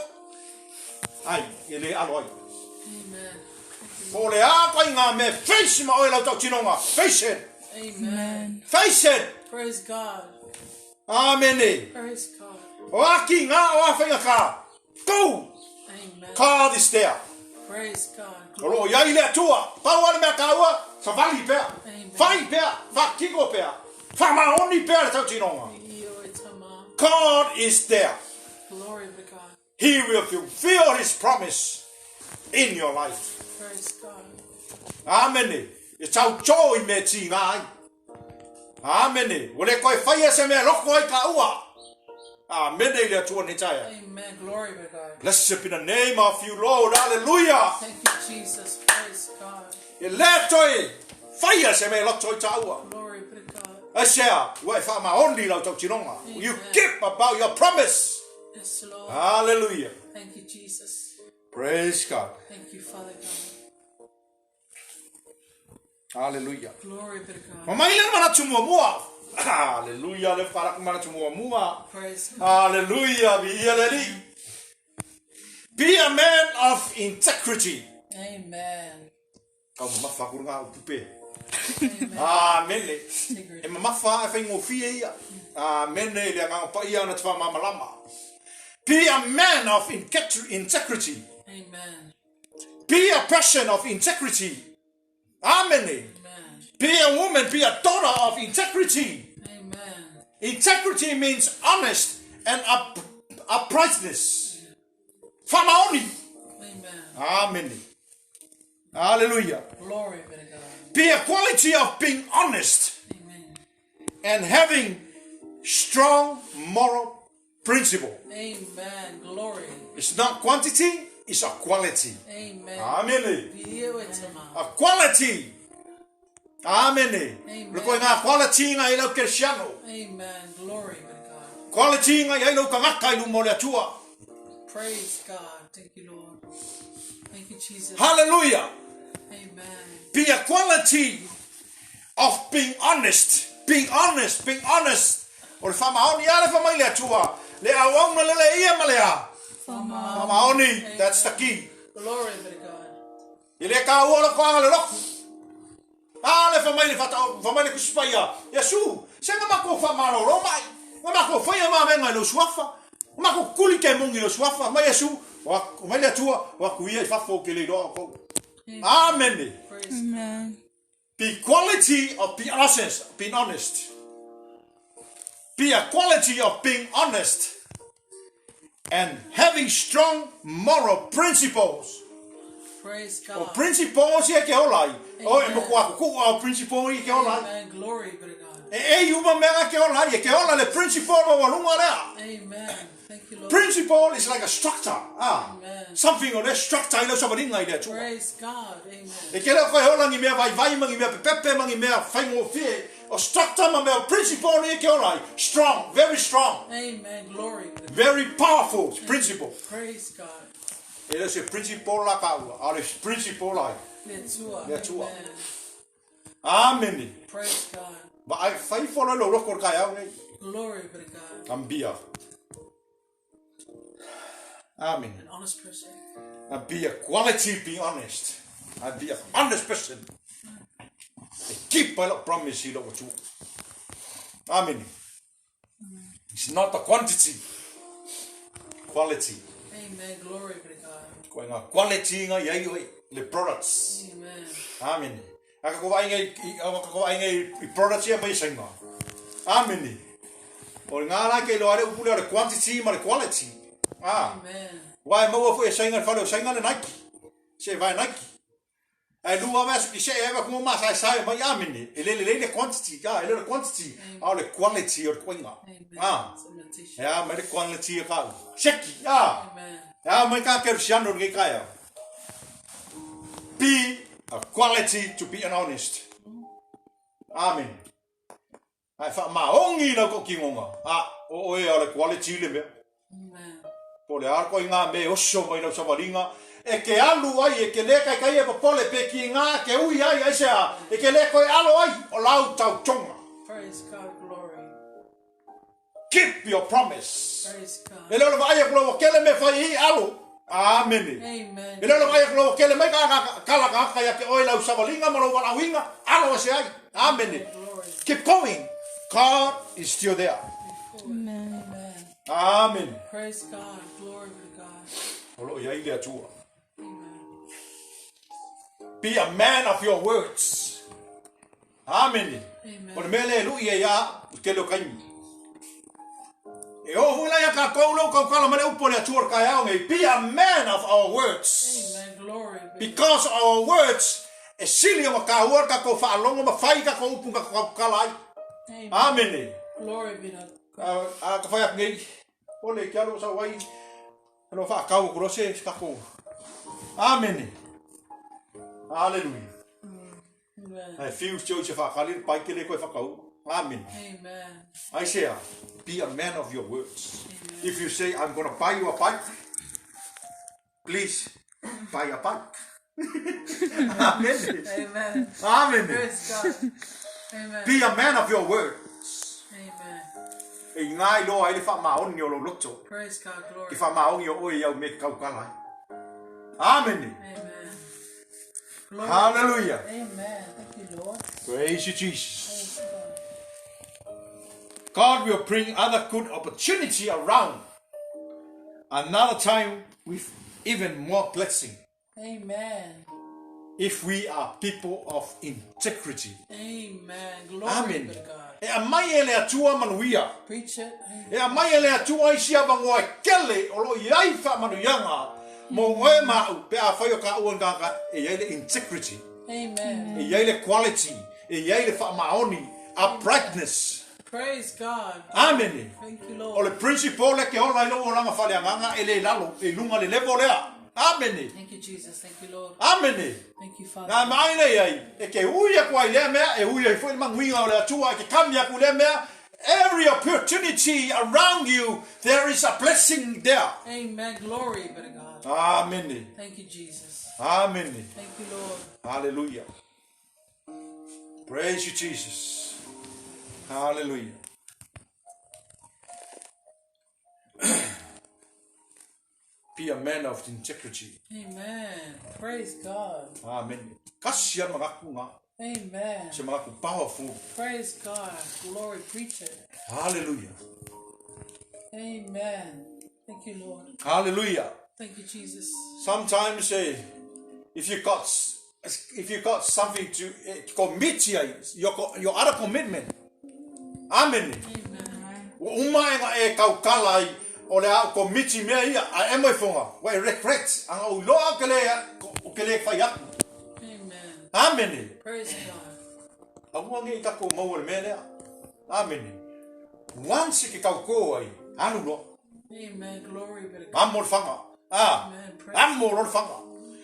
ai, e le alo ai. Amen. Po le a kai ngā mea face ma oe lau tau tinonga. Face it. Amen. Face it. Praise God. Amene. Praise God. O a ki ngā o a whainga kā. Go! Amen. God is there. Praise God. O loo iai le Atua. Pau lava le mea taua, savali pea, Amen. fai pea, faatino pea, faamaoni pea le tautinoga. Viia oe Tama. God is there. Glory be to God. He will fulfill His promise in your life. Praise God. Amene. E tauto i mea tiga ai. Amene. Ua le koe faia se mea loko ai ka ua. Amene i le Atua nei taeao. Amen. Glory be to God. Blessed be the name of you, Lord. Hallelujah. Thank you, Jesus. Praise God. E le toe faia se mea loto i tāua. Glory be to God. Aisea, ua e whaamaoni lau tautinoga. You Amen. keep about your promise. Yes, Lord. Hallelujah. Thank you, Jesus. Praise God. Thank you, Father God. Hallelujah. Glory be to God. Ma mai le manatu muamua. Hallelujah. Le whakaraku manatu muamua. Praise God. Hallelujah. Viia le Alii. Be a man of integrity. Amen. Kau mamafa aku ngā upu pe. Amene. Integrity. E mamafa e whaingofie ia. Amene le anganga pa ia na te whaamamalama. Be a man of integrity. Amen. Be a person of integrity. Amene. Amen. Be a woman, be a daughter of integrity. Amen. Integrity means honest and uprightness. Whamaoni. Amen. Amen. Hallelujah. Glory be to God. Be a quality of being honest Amen. and having strong moral principle. Amen. Glory. It's not quantity, it's a quality. Amen. Amen. Viia oe Tama. A quality. Amen. Amen. Le koe ngā quality ngā i lau Keresiano. Amen. Glory be to God. Quality ngā i lau kangaka i lumo le atua. Praise God. Thank you, Lord. Thank you, Jesus. Hallelujah. Amen. Be a quality of being honest. Being honest. Being honest. O le whamaoni a le whamai le atua. Le auauna le le ia ma le a. Whamaoni. That's the key. Glory be to God. I le ka ua le koanga le loku. A le whamai le whata, whamai le kusipaia. Yesu, se nga mako whamaro ro mai. Nga mako whaia mā venga i lo suafa. Nga mako kuli ke mungi lo suafa. Mai Yesu, wa, mai le atua, wa kuia i whafo ke le iloa o kou. Amen. Praise Amen. Be quality of being honest, being honest. Be a quality of being honest and having strong moral principles. Praise O God. principles ia ke ola ai. O e moko aku ku au principle ia ke ola ai. Amen. Glory be to God. E e uma mea ke ola ai. E ke ola le principle ma walunga lea. Amen. Thank you, Lord. Principle is like a structure. Ah, Amen. something o le structure i lau sawaringa i le atua. Praise God. Amen. E ke leo koe ola ni mea vaivai ma ni mea pepepe ma ni mea whaingofie. O structure ma mea principle ni e ke ola ai. Strong, very strong. Amen. Glory be to God. Very powerful principle. Praise God. E leo se principle la kaua. A le principle ai. Le Atua. Le Atua. Amen. Amen. Praise God. Ma ai whaifolo lo roko kai au nei. Glory be to God. Ambia. Amen. An honest person. And be a quality, be honest. And be a honest person. E keep my promise i lo atu. Amen. It's not the quantity. Quality. Amen. Glory be to God. Koe ngā quality ngā iai oi, le products. Amen. Amen. Aka ko vainga i, aka ko vainga i products ia mai sainga. Amen. O ngā rā kei loa re upule o le quantity ma le quality. Ah. Amen. Wai maua fo e sainga le whare o sainga le Nike. Se vai Nike. Ai lua vea suki se ewa kuma maa sai sai mai amene. E lele lele quantity, ka, e lele quantity. A o le quality o le koinga. Amen. Ah. It's imitation. E a mai le quality o kau. Seki, ah. Amen. E a mai ka kerusiano nge kaya. Be a quality to be an honest. Amen. Ai wha maongi lau ko ki ngonga. Ah, o oe o le quality le mea. Amen. Po le arko i ngā me oso mai lau sawaringa. E ke alu ai, e ke le kai kai e popole pe ki ngā ke ui ai, ai sea. E ke le koe alo ai, o lau tau tonga. Praise God. Glory. Keep your promise. Praise God. E leo vai aku lau kele me whai i alo. Amen. Amen. E leo vai aku lau kele mai ka ka kala ka ka ia ke oi lau sawaringa ma lau walauinga. Alo e se ai. Amen. Glory. Keep going. God is still there. Amen. Amen. Amen. Praise God. Glory be to God. O loo i ai le Atua. Be a man of your words. Amene. O le mea lea e lui ai ia au i tele o taimi. E oo foi la ia tatou lou tautala mai le upu a le Atua o le taeao nei, be a man of our words. Amen. Glory be. Because our words e sili ona taua le tatou faalogo ma fai i tatou upu na tatou tautala ai. Amen. Amene. Glory be to A, a ka fai atu nei, ole ke alo sau ai, alo whaakau o kuro se takou. Amene. Hallelujah. Amen. Ai whiu te o se whaakali, pai ke le koe whakau. Amen. Amen. Isaiah, be a man of your words. If you say, I'm going to buy you a bike, please buy a bike. Amen. Amen. Amen. Praise God. Amen. Be a man of your words. Amen. E ngai loa ai le whaamaoni o lou loto. Praise God. Glory. Ke whaamaongi o oe i au me ke kaukala ai. Amen. Amen. Glory. Hallelujah. Amen. Thank you, Lord. Praise you, Jesus. Thank you, God. God will bring other good opportunity around. Another time with even more blessing. Amen. If we are people of integrity. Amen. Glory Amen. be to God. E aumai e le Atua manuia. Preach it. E aumai e le Atua isi avanoa e kele o lo i ai whaamanuiaga mo oe ma au pe afai o ka ua ngaka e iai le integrity. Amen. E iai le quality. E iai le whaamaoni. Uprightness. Praise God. Amen. Thank you, O Lord. le principle le ke hola i lou olaga faaleagaga e le lalo e luga le level lea. Amene. Thank you, Jesus. Thank you, Lord. Amene. Thank you, Nā Father. maai nei ai, e ke ui aku ai lea mea, e ui ai foi le manuiga o le Atua, e ke kami aku lea mea. Every opportunity around you, there is a blessing there. Amen. Glory be to God. Amene. Thank you, Jesus. Amene. Thank you, Lord. Hallelujah. Praise you, Jesus. Hallelujah. Be a man of integrity. Amen. Praise God. Amen. Kasi a magaku ngā. Amen. Se magaku powerful. Praise God. Glory. Preach it. Hallelujah. Amen. Thank you, Lord. Hallelujah. Thank you, Jesus. Sometimes eh, if you got if you got something to eh, commit ai, your other commitment. Amen. Amen. Ua uma e nga e kaukala ai o le au komiti mea ia a e mai fonga ua e regret anga u loa au ke le o ke le whai aku. Amen. Amene. Praise God. Aua nge i takou maua le mea lea. Amene. Once ke kaukō ai, alu loa. Amen. Glory be to God. Amo le whanga. Ah, Amen. Praise amo lo le whanga.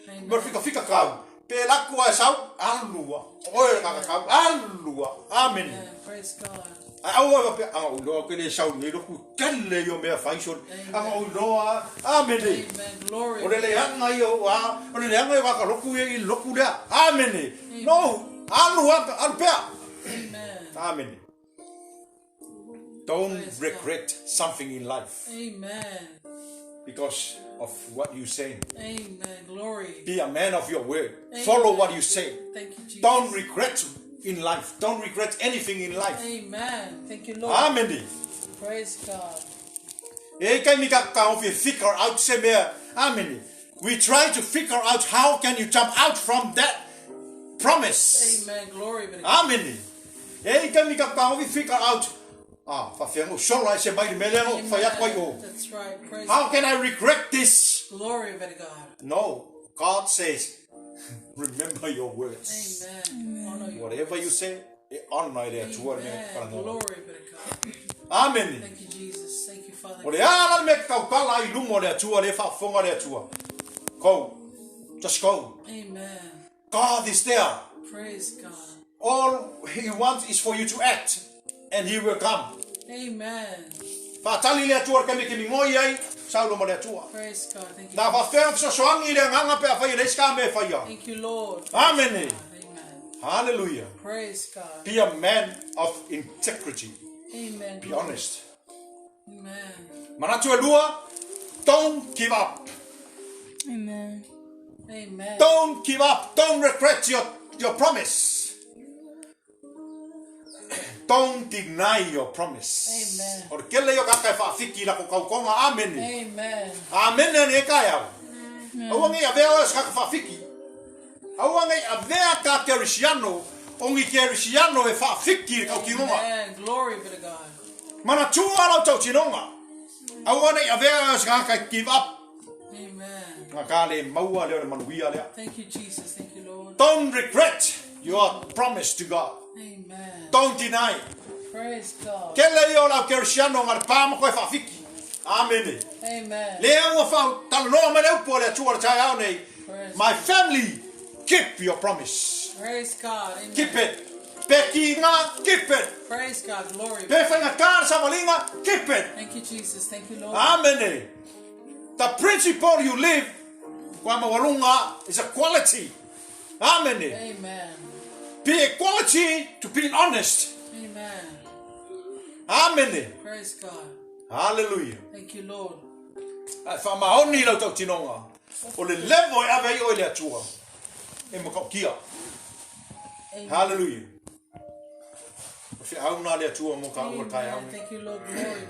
Amen. Me fika fika kau. Pe laku ai sau, alu a. Oe le kaka kau, alu a. Amene. Amen. Praise God. A aua e pe anga u loa ke le sau nei loku kele i o mea whai soli. Anga u loa, amene. Amen. Glory. O le leanga i o a, o le leanga i o kaka loku i loku lea. Amene. No, alu a, alu pea. Amen. Amene. Don't Praise God. regret something in life Amen. because of what you say. Amen. Glory. Be a man of your word. Follow what you say. Thank you, Jesus. Don't regret in life. Don't regret anything in life. Amen. Thank you, Lord. Amen. Praise God. E kai mi ka ka ofi figure out se mea. Amen. We try to figure out how can you jump out from that promise. Amen. Glory be to God. Amen. E kai mi ka ka ofi figure out. Ah, whawhengo, sola e se mai le mele ngo, whai atu ai o. That's right. Praise How can I regret this? Glory be to God. No. God says, remember your words. Amen. Honor your Whatever you say, e honor i le atua le mea Amen. wharangoa. Glory be to God. Amen. Thank you, Jesus. Thank you, Father. O le ala le mea kaukala ai lumo le atua, le whaafonga le atua. Go. Just go. Amen. God is there. Praise God. All he wants is for you to act, and he will come. Amen. Whaatali le atua le kame ke mingoi ai, saulo ma le atua. Praise God. Thank you. Nā whawhea whasosoangi le nganga pe a whai le iska me whaia. Thank you, Lord. Amen. Amen. Hallelujah. Praise God. Be a man of integrity. Amen. Be honest. Amen. Manatu e lua, don't give up. Amen. Amen. Don't give up. Don't regret your promise. Don't deny your promise. Amen. O le kele ia o kaka e whaafiki la ko kaukonga. Amene. Amen. Amene ani e kai au. Aua ngai avea oe o se kaka whaafiki. Aua ngai avea ka Kerisiano, ongi Kerisiano e whaafiki le kautinoga. Amen. Glory be to God. Mana tua lau tautinoga. Aua nei avea oe o se kaka e give up. Amen. Nga ka le maua lea o le manuia lea. Thank you, Jesus. Thank you, Lord. Don't regret your promise to God. Amen. Don't deny. Praise God. Kele ia o lau Kerisiano nga le pā ma koe whaafiki. Amene. Amen. Lea ua whau talanoa mai le upu a le Atua o le taeao nei. Praise My family, keep your promise. Praise God. Amen. Keep it. Pe ki ngā, keep it. Praise God. Glory. Pe whainga kā le savalinga, keep it. Thank you, Jesus. Thank you, Lord. Amene. The principle you live, kua maualunga, is a quality. Amene. Amen. Be a quality to be honest. Amen. Amene. Praise God. Hallelujah. Thank you, Lord. Ai whaamaoni lau tautinoga. O le level e ave ai oe le Atua. E makaukia. Amen. Hallelujah. O whiauna le Atua mo ka ua kai au. Amen. Thank you, Lord. Glory be to God.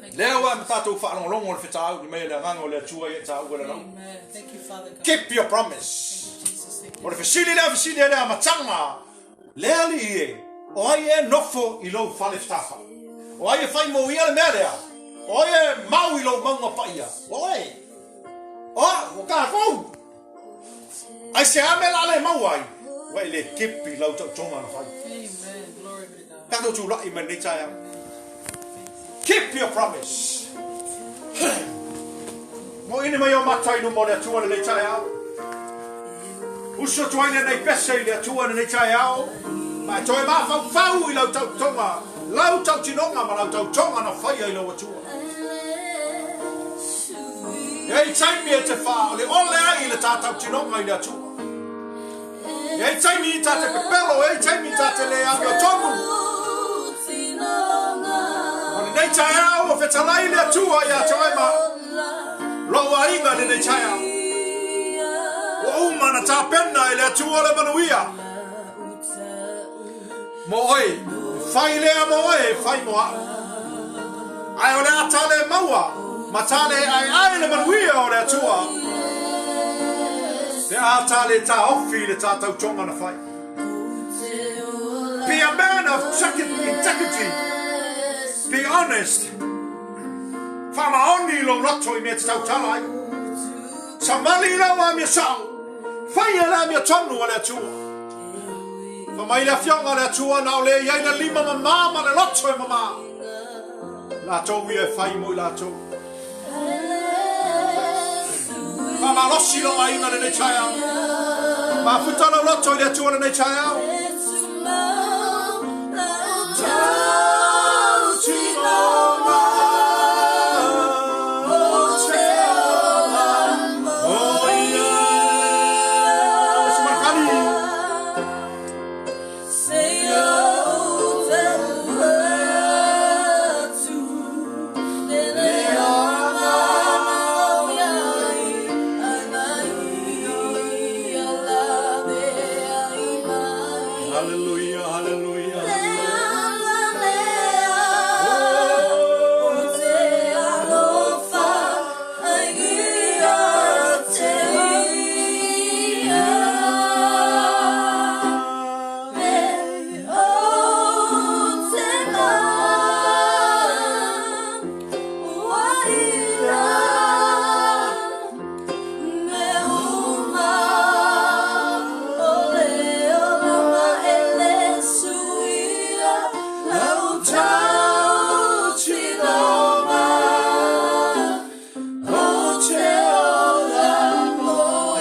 Thank you. Lea ua e matātou whaalongolongo le whetau ni mai le anganga o le Atua i e tā ua le lau. Amen. Thank you, Father God. Keep your promise. Thank you, Jesus. Thank O you. le fesili lea fesili e lea matanga. Lea li i e. O ai e nofo i lou whale whatafa. O ai e whai mo ia le mea lea. O ai e mau i lou maunga paia. O ai. O, o ka kou. Ai se ame la le mau ai. Wa i le kepi lau tau tonga na whai. Amen. Glory be to God. Tātou tū lai mai nei tae au. Keep your promise. Mo ine mai o matai no mo le atua le nei tae au. Uso tuai le nei pese i le atua le nei tae au. Ma e toe mawhau whau i lau tau tonga. Lau tau tinonga ma lau tau tonga na whaia i lau atua. E i taimi e te wha, o le ole ai i le tātau tinonga i le atua. E i taimi i tā te pepelo, e i taimi i tā te le ame o tonu. O le nei tae au, o whetalai le atua i a te ma. Loa inga le nei tae au. O uma na tā pena i le atua le manuia. Mo oi, whai lea mo oi, whai mo au. Ai o le ata le maua, ma tā le ai ai le manuia o le atua. Le ata le tā ofi le tā tautonga na whai. Be a man of integrity. Be honest. Whamaoni lo roto i mea te tautala ai. Samali lau a mea sao. Whai e la mea tonu a le atua. Whamai le afionga le atua na o le iai na lima mamā ma le loto e mamā. Lātou ia e whai mo i lātou. Whamalosi lo ainga le nei tae au. Mafuta lau loto i le atua le nei tae au. Hallelujah, hallelujah.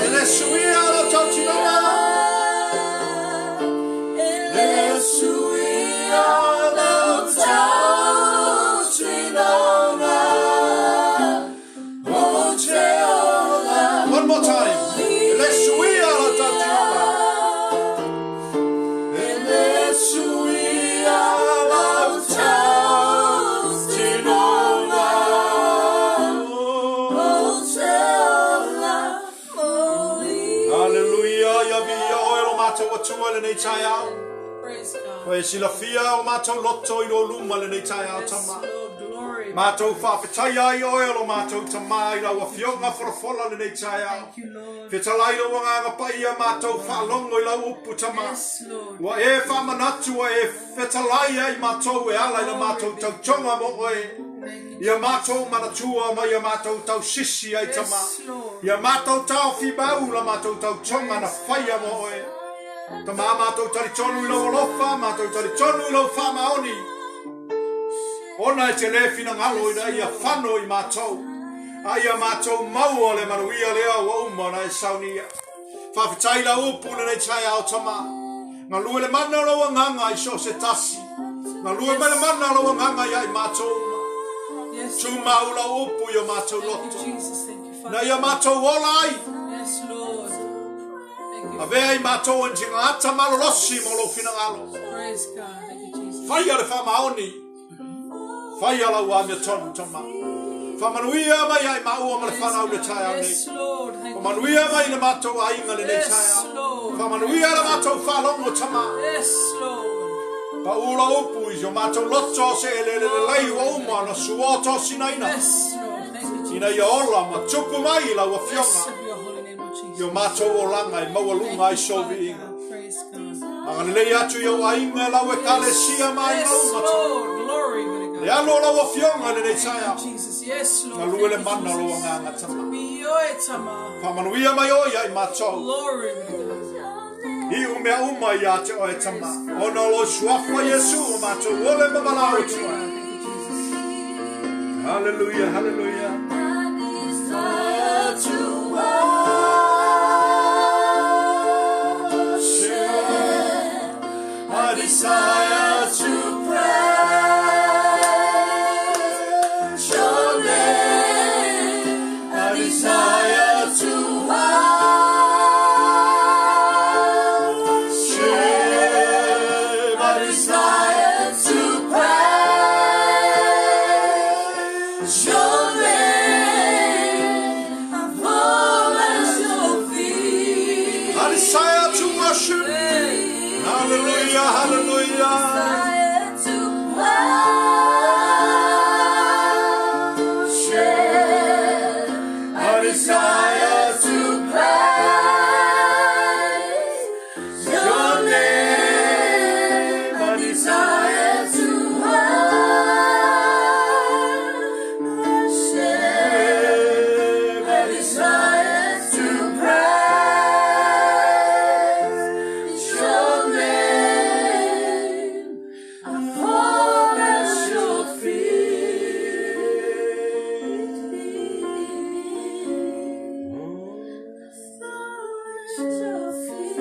Ele suia lo tautinonga. Ele suia lo tautinonga. One more time. Ele suia lo tautinonga. Ele suia lo tautinonga. Hallelujah, ia vi ia oe lo mātou atua le nei tai au. Praise God. Ua e silafia o mātou loto i lō luma lenei taeao Yes, tama. Lord, glory. Mātou faafetai ai oe o lo mātou Tama i lau Afioga folafola lenei taeao. Thank you, Lord. Fetalai lou Agaga Paia mātou faalogo i lau upu tama. Yes, Lord. Ua e faamanatu ua e fetalai ai mātou e ala i la mātou tautoga mo oe. Thank you. Ia mātou manatua ma ia mātou tausisi ai tama. Yes, Lord. Ia mātou taofi mau la mātou tautoga na faia mo oe. Tama mātou talitonu i lau alofa, mātou talitonu i lau faamaoni. Ona e te le finagalo ina ia fano i mātou. A ia mātou maua le manuia lea ua uma ona e saunia. Faafetai lau upu lenei taeao tama. Galue le mana o lou Agaga i so o se tasi. Galue mai le mana o lou Agaga ia i mātou uma. Yes, Tumau lau upu i o mātou Thank you, loto. Jesus. Thank you, Na Father. ia mātou ola ai. Yes, Lord. Thank you. Avea i mātou e tagata malolosi mo lou finagalo. Praise God. Thank you, Jesus. Faia le faamaoni. Faia lau amiotonu tama. Faamanuia mai ai maua ma le fanau le taeao nei. Yes, Lord. Thank you. Faamanuia mai le matou aiga lenei Yes, taeao. Lord. Faamanuia le matou faalogo tama. Yes, Lord. Paula upu i o matou loto se eleele lelei ua uma ona suoa tosinaina. Yes, Lord. Thank you, Jesus. Ina ia ola ma tupu mai lau afioga. Blessed be your holy name, Lord Jesus. I o matou olaga e maualuga ai Thank you, sou Father viiga. God. Praise God. Agalelei atu i au aiga e lau ekalesia ma aiga Yes, uma tama. Lord. Glory be to Le God. alo o lau afioga lenei Thank you, taeao. Jesus. Yes, Lord. Galue le Thank you, mana o lou Jesus. agaga tama. Be oe, tama. Faamanuia mai oe ia i matou. Glory be to God. I o mea uma ia te oe tama. Ona o lou suafa Iesu o matou ole ma malao Glory to atu God. ai. Thank you, Jesus. Hallelujah, hallelujah. I desire to worship. I desire to praise your name. I desire to worship. I desire to praise your name. I fall at your feet. I desire to worship. Hallelujah, hallelujah. Desire to worship. I desire to praise your name. I desire to worship. I desire to praise your name. I fall at your feet. Fall at your feet.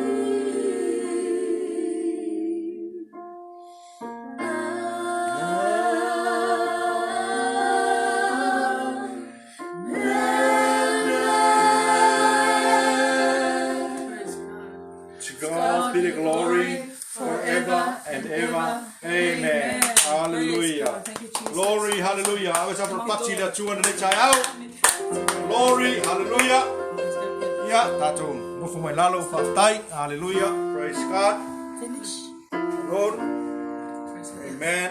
Amen. Praise God. To God be the glory forever and ever. Amen. Hallelujah. Praise God. Thank you, Jesus. Glory, hallelujah. Ave sa propati le atua lenei taeao. Glory, hallelujah. Ia, tātou nofo mai lalo, faafetai. Hallelujah. Praise God. Finish. Lord. Praise God. Amen.